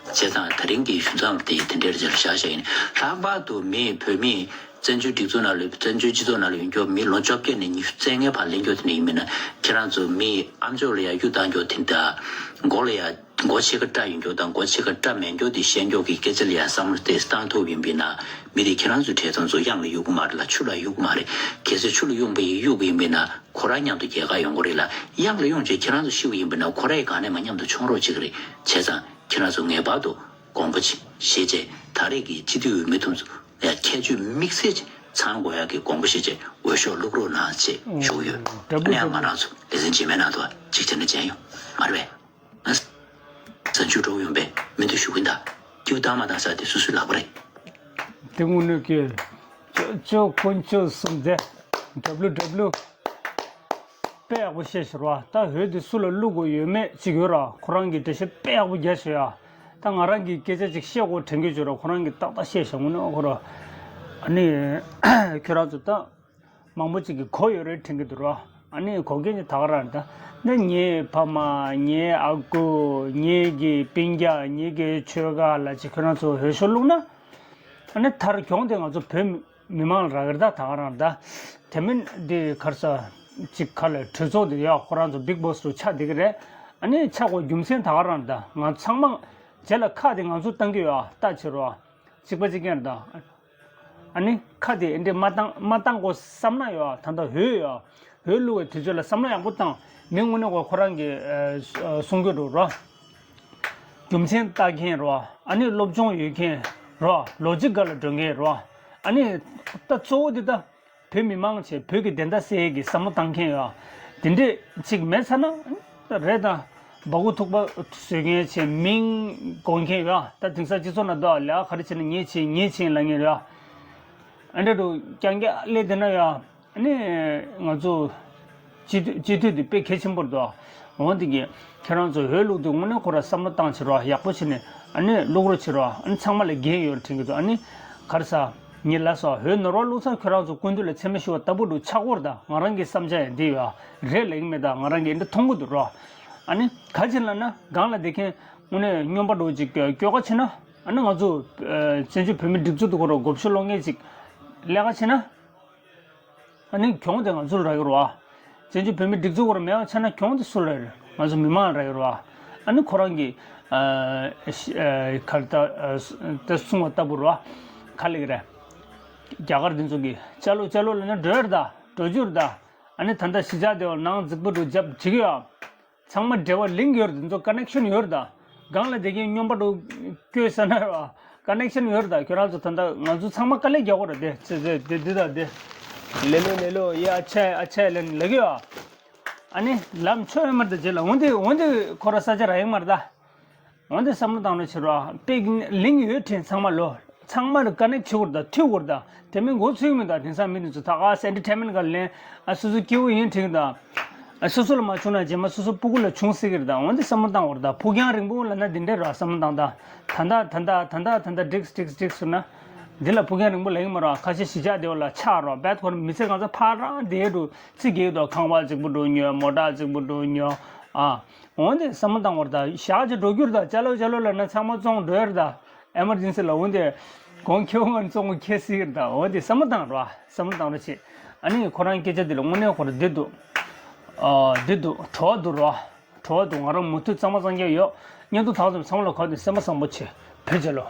བྱས་ཙང་དེ་རིང་གི་ཞུ་མཚམས་དེ་དེ་འདྲའི་རྗེས་ལ་བཞག་བཞག་ཡིན། ལྷག་པར་དུ་མི་བོད་མི་བཙན་བྱོལ་སྒྲིག་འཛུགས་ནང་ལ་བཙན་བྱོལ་སྤྱི་ཚོགས་ནང་ལ་ཡོད་མཁན་མི་ལོ་བཅོ་བརྒྱད་ནས་ཉི་ཤུ་རྩ་ལྔའི་བར་སླེབས་མཁན་དེ་འདྲ་ཡིན་མིན་ན་ཁྱེད་རང་ཚོ་མི་ཨ་མཆོག་ལ་ཡང་གཡུ་བཏང་མཁན་དེ་འདྲ་མགོ་ལ་ཡང་མགོ་ཕྱེད་ཀ་སྐྲ་ཡོད་མཁན་དང་མགོ་ཕྱེད་ཀ་སྐྲ་མེད་མཁན་དེ་བཤད་མཁན་གྱི་སྐད་ཆ་ལ་ཡང་བསམ་བློ་དེ་བཏང་ཐུབ་ཡིན་པས་ན་མི་དེ་ཁྱེད་རང་ཚོའི་གྲས་དང་ཚོ་གཡང་ལ་གཡུག་གི་མ་རེད་ལ་ཆུ་ལ་གཡུག་གི་མ་རེད། གལ་སྲིད་ཆུ་ལ་གཡུག་པ་ཡིན་གཡུག་པ་ཡིན་པས་ན་ཁོ་རང་མཉམ་དུ་རྒྱལ་ཁ་ཡོང་གི་རེད་ལ་གཡང་ལ་གཡུག་བྱས་ཁྱེད་རང་ཚོ་ཤི་བ་ཡིན་པས་ན་ཁོ་རང་ཡི་གང་ནས་མ་མཉམ་དུ་མཆོང་རོགས་བྱེད་ཀྱི་རེད། བྱས་ཙང་། ཁྱེད་རང་ཚོ་ངེས་པར་དུ་དགོངས་པ་ཅིག་བཞེས་བྱས་ད་རེས་ཀྱི་སྤྱི་འཐུས་འོས་མི་དེ་ཚོ་ལ་ཁྱད་ཆོས་དམིགས་བསལ་ཅིག་ཚང་དགོས་ཡག་གི་དགོངས་པ་བཞེས་བྱས་འོས་ཤོག་བླུག་རོགས་གནང་ཅེས་ཞུ་གི་ཡོད། ཨ་ནི་ཡང་ང་རང་ཚོ་ལེ་ཚན་རྗེས་མའི་ནང་དུ་གཅིག་བྱས་ན་མཇལ་ཡོང་མ་རེད་པས། ང་གཟའ་མཇུག་འགྲོ་ཡོང་པས་མི་འདུག་ཞུ་གི་ཡིན་ད། སྐྱིད་པོ་བཏང་མ་བཏང་ས་དེ་སོ་སོའི་ལག་པ་རེད། དེ་དངོས་གནས་ཀྱི་ཅོ་ཅོ་དཀོན་མཆོག་གསུམ་མཛད། W W། དཔེ་ཡག་པོ་བཤད་ཤག་ར། ད་འོས་དེ་སུ་ལ་བླུག་དགོས་ཡོད་མེད་ཅིག་ཡོད་ར། ཁོ་རང་གིས་འགྲེལ་བཤད་དཔེ་ཡག་པོ་རྒྱག་ཤག་ཡ། ད་ང་རང་གིས་སྐད་ཆ་ཅིག་བཤད་དགོས་དྲན་གྱི་ཡོད་ར། ཁོ་རང་གིས་ཏག་ཏག་བཤད་ཤག་དངོས་གནས་ཁོ་ར། ཨ་ནི་ཁྱོད་རང་ཚོ་ད་མང་པོ་ཅིག་གིས་གོ་ཡོད་རེད་དྲན་གྱི་འདུག་ར། ཨ་ནི་གོ་སྐད་ནི་ད་ག་རང་ད། ནི་ངའི་ཕ་མ། ངའི་ཨ་ཁུ། ངའི་གི་སྤུན་ཀྱག་ངའི་གི་ཆོལ་ཁ་ལ་ཅིག་ཁྱོད་རང་ཚོ་འོས་ཤོག་བླུགས་ན། ཨ་ནི་མཐར་གྱོང་དེ་ང་ཚོ་བོད་མི་མི་མང་ལ་རག་གི་རེད་ད། ད་ག་རང་ད། དེ་མིན་འདི་ག་རེ་ཟ། ཅིག་ག་ལ་གྲོས་ཚོགས་དེ་ཡ་ཁོ་རང་ཚོ་བིག་བོ་སི་རུ་ཆགས་བསྡད་ཀྱི་རེད། ཨ་ནི་ཆགས་དགོས་རྒྱུ་མཚན་ད་ག་རང་ད། ང་ཚང་མ་རྗེས་ལ་ཁ་དེ་ང་ཚོ་བཏང་གི་ཡོད་ཨ། ལྟ་བྱེད་རོགས། གཅིག་པ་གཅིག་རྐྱང་རེད་ད། ཨ་ནི་ཁ་དེ་འདི་མ་བཏང་མ་བཏང་དགོས་བསམ་ན་ཡོད་ཨ། ད་ལྟ་འོས་ཡོད་ཨ། འོས་བླུག་པའི་དུས་ཚོད་ལ་བསམ་བློ་ཡག་པོ་བཏང་། མི་དངོས་གནས་ཁོ་ཁོ་རང་གི་ཨ་གསུང་རྒྱུ་རུ་རོ། རྒྱུ་མཚན་ལྟ་མཁན་རོ། ཨ་ནི་སློབ་སྦྱོང་ཡོད་མཁན་རོ། ལོ་ཇིག་སྒང་ལ་འགྲོ་མཁན་རོ། ཨ་ནི་ད་གཙོ་བོ་འདི་ད་བོད་མི་མང་ཆེ་བོད་ཀྱི་བདེན་མཐའ་གསལ་ཡས་ཀྱི་བསམ་བློ་བཏང་མཁན་ཡོད། དེ་འདྲས་ཅིག་མེད་ཚར་ན་རེད་ད། སྦ་ཁུག་ཐུག་པ་བཟོས་མཁན་ཆེ་མིང་དགོངས་མཁན་ཡོད། ད་དེང་སང་སྤྱི་ཚོགས་ནང་དུ་ལས་ཀ་ག་རེ་བྱས་ན་ངས་བྱས་ངས་བྱས་ལབ་མཁན་རེད། ཨ་འདྲ་རུ་རྐྱང་རྐྱང་སླེབས་བསྡད་ན་ཡོད། ཨ་ནི་ང་ཚོ་སྤྱི་འཐུས་སྤྱི་འཐུས་དེ་དཔེ་གལ་ཆེན་པོ་རེད་དོ། འོ་འདི་གི་ཁྱེད་རང་ཚོ་འོས་བླུགས་དུས་དངོས་གནས་ཁོ་ར་བསམ་བློ་བཏང་བྱེད་རོགས། ཡག་པོ་བྱས་ནས་ཨ་ནི་བླུགས་རོགས་བྱེད་རོགས། ཨ་ནི་ཚང་མ་ལ་འགན་ཡོད་དྲན་གྱི་འདུག་ཨ་ནི་ག་རེ་ཟ། ངས་ལབ་སོང་། འོས་ནོར་བ་བླུགས་ཚར་ཁྱོད་རང་ཚོ་སྐུ་མདུན་ལ་མཚན་སྨད་ཞུ་བ་ལྟ་བུ་འདུག་ཆགས་སྐོར་དང་ང་རང་གི་བསམ་འཆར་ཡང་འདི་ཡོད་རེད་ལབ་ཀྱི་མེད། ད་ང་རང་གིས་འདི་མཐོང་གི་འདུག་རོགས། ཨ་ནི་ག་ཅི་ལབ་ན་སྒང་ལ་བསྡད་མཁན་དངོས་གནས་སྨྱོན་པ་འདྲ་བོ་ཅིག་སྐྱོ་སྐྱོ་ག་བྱེད་ན། ཨ་ནི་ང་ཚོ་ཨ་བཙན་བྱོལ་བོད་མི་སྒྲིག་འཛུགས་དེ་ཁོ་ར་མགོ་མཇུག་སློག་མཁན་ཅིག་ལས་ཀ་བྱེད་ན། ཨ་ནི་གྱོང་དེ་ང་ཚོ་ལ་རག་གི་རེད་བ། བཙན་བྱོལ་བོད་མི་སྒྲིག་འཛུགས་སྐོར་མེད་པ་ཆགས་ན་གྱོང་དེ་སུ་ལ་རེད། ང་ཚོ་མི་མང་ལ་རག་གི་རེད་བ། ཨ་ནི་ཁོ་རང་གིས་ཨ་ཨ་ག་རེ་ད་ཨ་དེ་གསུངས་པ་ལྟ་བུ་རེད་བ། ག་ལབ་ཀྱི་རེད། རྒྱ་གར་འདི་ཚོ་གིས་ཅ་ལོ་ཅ་ལོ་ལབ་ན་འགྲོ་ཡ་རེད་ད། འགྲོ་རྒྱུ་རེད་ད། ཨ་ནི་ད་ལྟ་གཞིས་ཆགས་དེ་བ་ནང་རྫིག་པོ་འགྲོ་རྒྱབ་བྱེད་ཀྱི་ཡོད། ཚང་མ་འབྲེལ་བ་ལིང་ཡོད་རེད། འདི་ཚོ་ཀ་ནེག་ཤན་ཡོད་རེད་ད། སྒང་ལ་བསྡད་མཁན་སྨྱོན་པ་འདྲ་བོ་སྐྱོ་ཟེར་ན་རེད་བ། ཀ་ནེག་ཤན་ཡོད་རེད་ད། ཁྱོད་རང་ཚོ་ད་ལྟ་ང་ཚོ་ཚང་མ་དཀའ་ལས་རྒྱག་དགོས་རེད་དེ། ཚེ་ཚེ་དེ་འདི་དང་དེ། ལེ་ལོ་ལེ་ལོ་ཡེ་ཨ་ཆེ་ཨ་ཆེ་ལབ་ནས་ལབ་ཀྱི་ཡོད། ཨ་ནི་ལམ་ཆོད་ཡོད་མ་རེད་ད། རྗེས་ལ་འོན་ཏེ་འོན་ཏེ་ཁོ་ར་ས་ཆ་རག་ཡོད་མ་རེད་ད། འོན་ཏེ་བསམ་བློ་བཏང་རོགས་བྱེད་རོགས། དཔེ་ལིང་ཡོད་དྲན་ཚང་མ་ལོ། ཚང་མ་ལ་ཀ་ནེག་བྱེད་དགོས་རེད་ད། མཐུད་དགོས་རེད་ད། དེ་མིན་མགོ་ཚོས་མི་ད། དེང་སང་མི་འདི་ཚོ་ད་ག་སེ་ཨེན་ཊར་ཊེན་མེན་ཊི་ག་ལེན། ཨ་སོ་སོ་སྐྱིད་པོ་ཡིན་དྲན་གི་ད། ཨ་སོ་སོ་ལ་མ་བྱུང་ན་རྗེས་མ་སོ་སོ་སྤུ་གུ་ལ་བྱུང་སྲིད་གི་རེད་ད། འོན་ཏེ་བསམ་བློ་བཏང་དགོས་རེད་ད། ཕུགས་རྒྱང་རིང་པོ་ལབ་ན་འདི་འདྲས་རེད་བསམ་བློ་བཏང་ད། ད་ད་ད་ད་ད་ད་འགྲིག་འགྲིག་འགྲིག་ཟེར་ན། འདི་ལ་ཕུགས་རྒྱང་རིང་པོ་ལབ་ཀྱི་མ་རེད། ཁ་ཤས་གཞིས་ཆགས་དེ་བ་ལ་ཆགས་རོགས། བད་ཁོ་རང་མི་ཚེ་གང་ཚ་ཕར་རང་བསྡད་འགྲོ་ཚིག་གི་དོ། ཁང་པ་རྫིག་པོ་འགྲོ་ཉོ། མོ་ཊ་རྫིག་པོ་འགྲོ་ཉོ། ཨ། འོན་ཏེ་བསམ་བློ་བཏང་བར་ད་ཞག་ཅིག་འགྲོ་རྒྱུར་ད། ཅ་ལོ་ཅ་ལོ་ལབ་ན་ཚང་མ་བཙོང་འགྲོ་ཡར་ད། ཨེ་མར་ཇེན་སི་ལ་འོན་ཏེ་གོང་ཁེ་བོ་ང་བཙོང་ཁེ་སི་ཡར་ད། འོན་ཏེ་བསམ་བློ་བཏང་རོགས། བསམ་བློ་བཏང་རོགས་བྱེད། ཨ་ནི་ཁོ་རང་སྐད་ཆ་འདི་ལ་དངོས་གནས་ཁོ་རང་བདེ་འདུག་ཨ་བདེ་འདུག་བྲོ་བ་འདུག་རོགས། བྲོ་བ་འདུག་ང་རང་མུ་མཐུད་གཙང་མ་གཙང་རྐྱང་ཡོད། བརྙན་ཐུང་ཐག་ཙམ་ཚང་མ་ལ་གོ་དེ་སེམས་པ་བཟང་པོ་བྱེད། བོད་རྒྱལ་ལོ།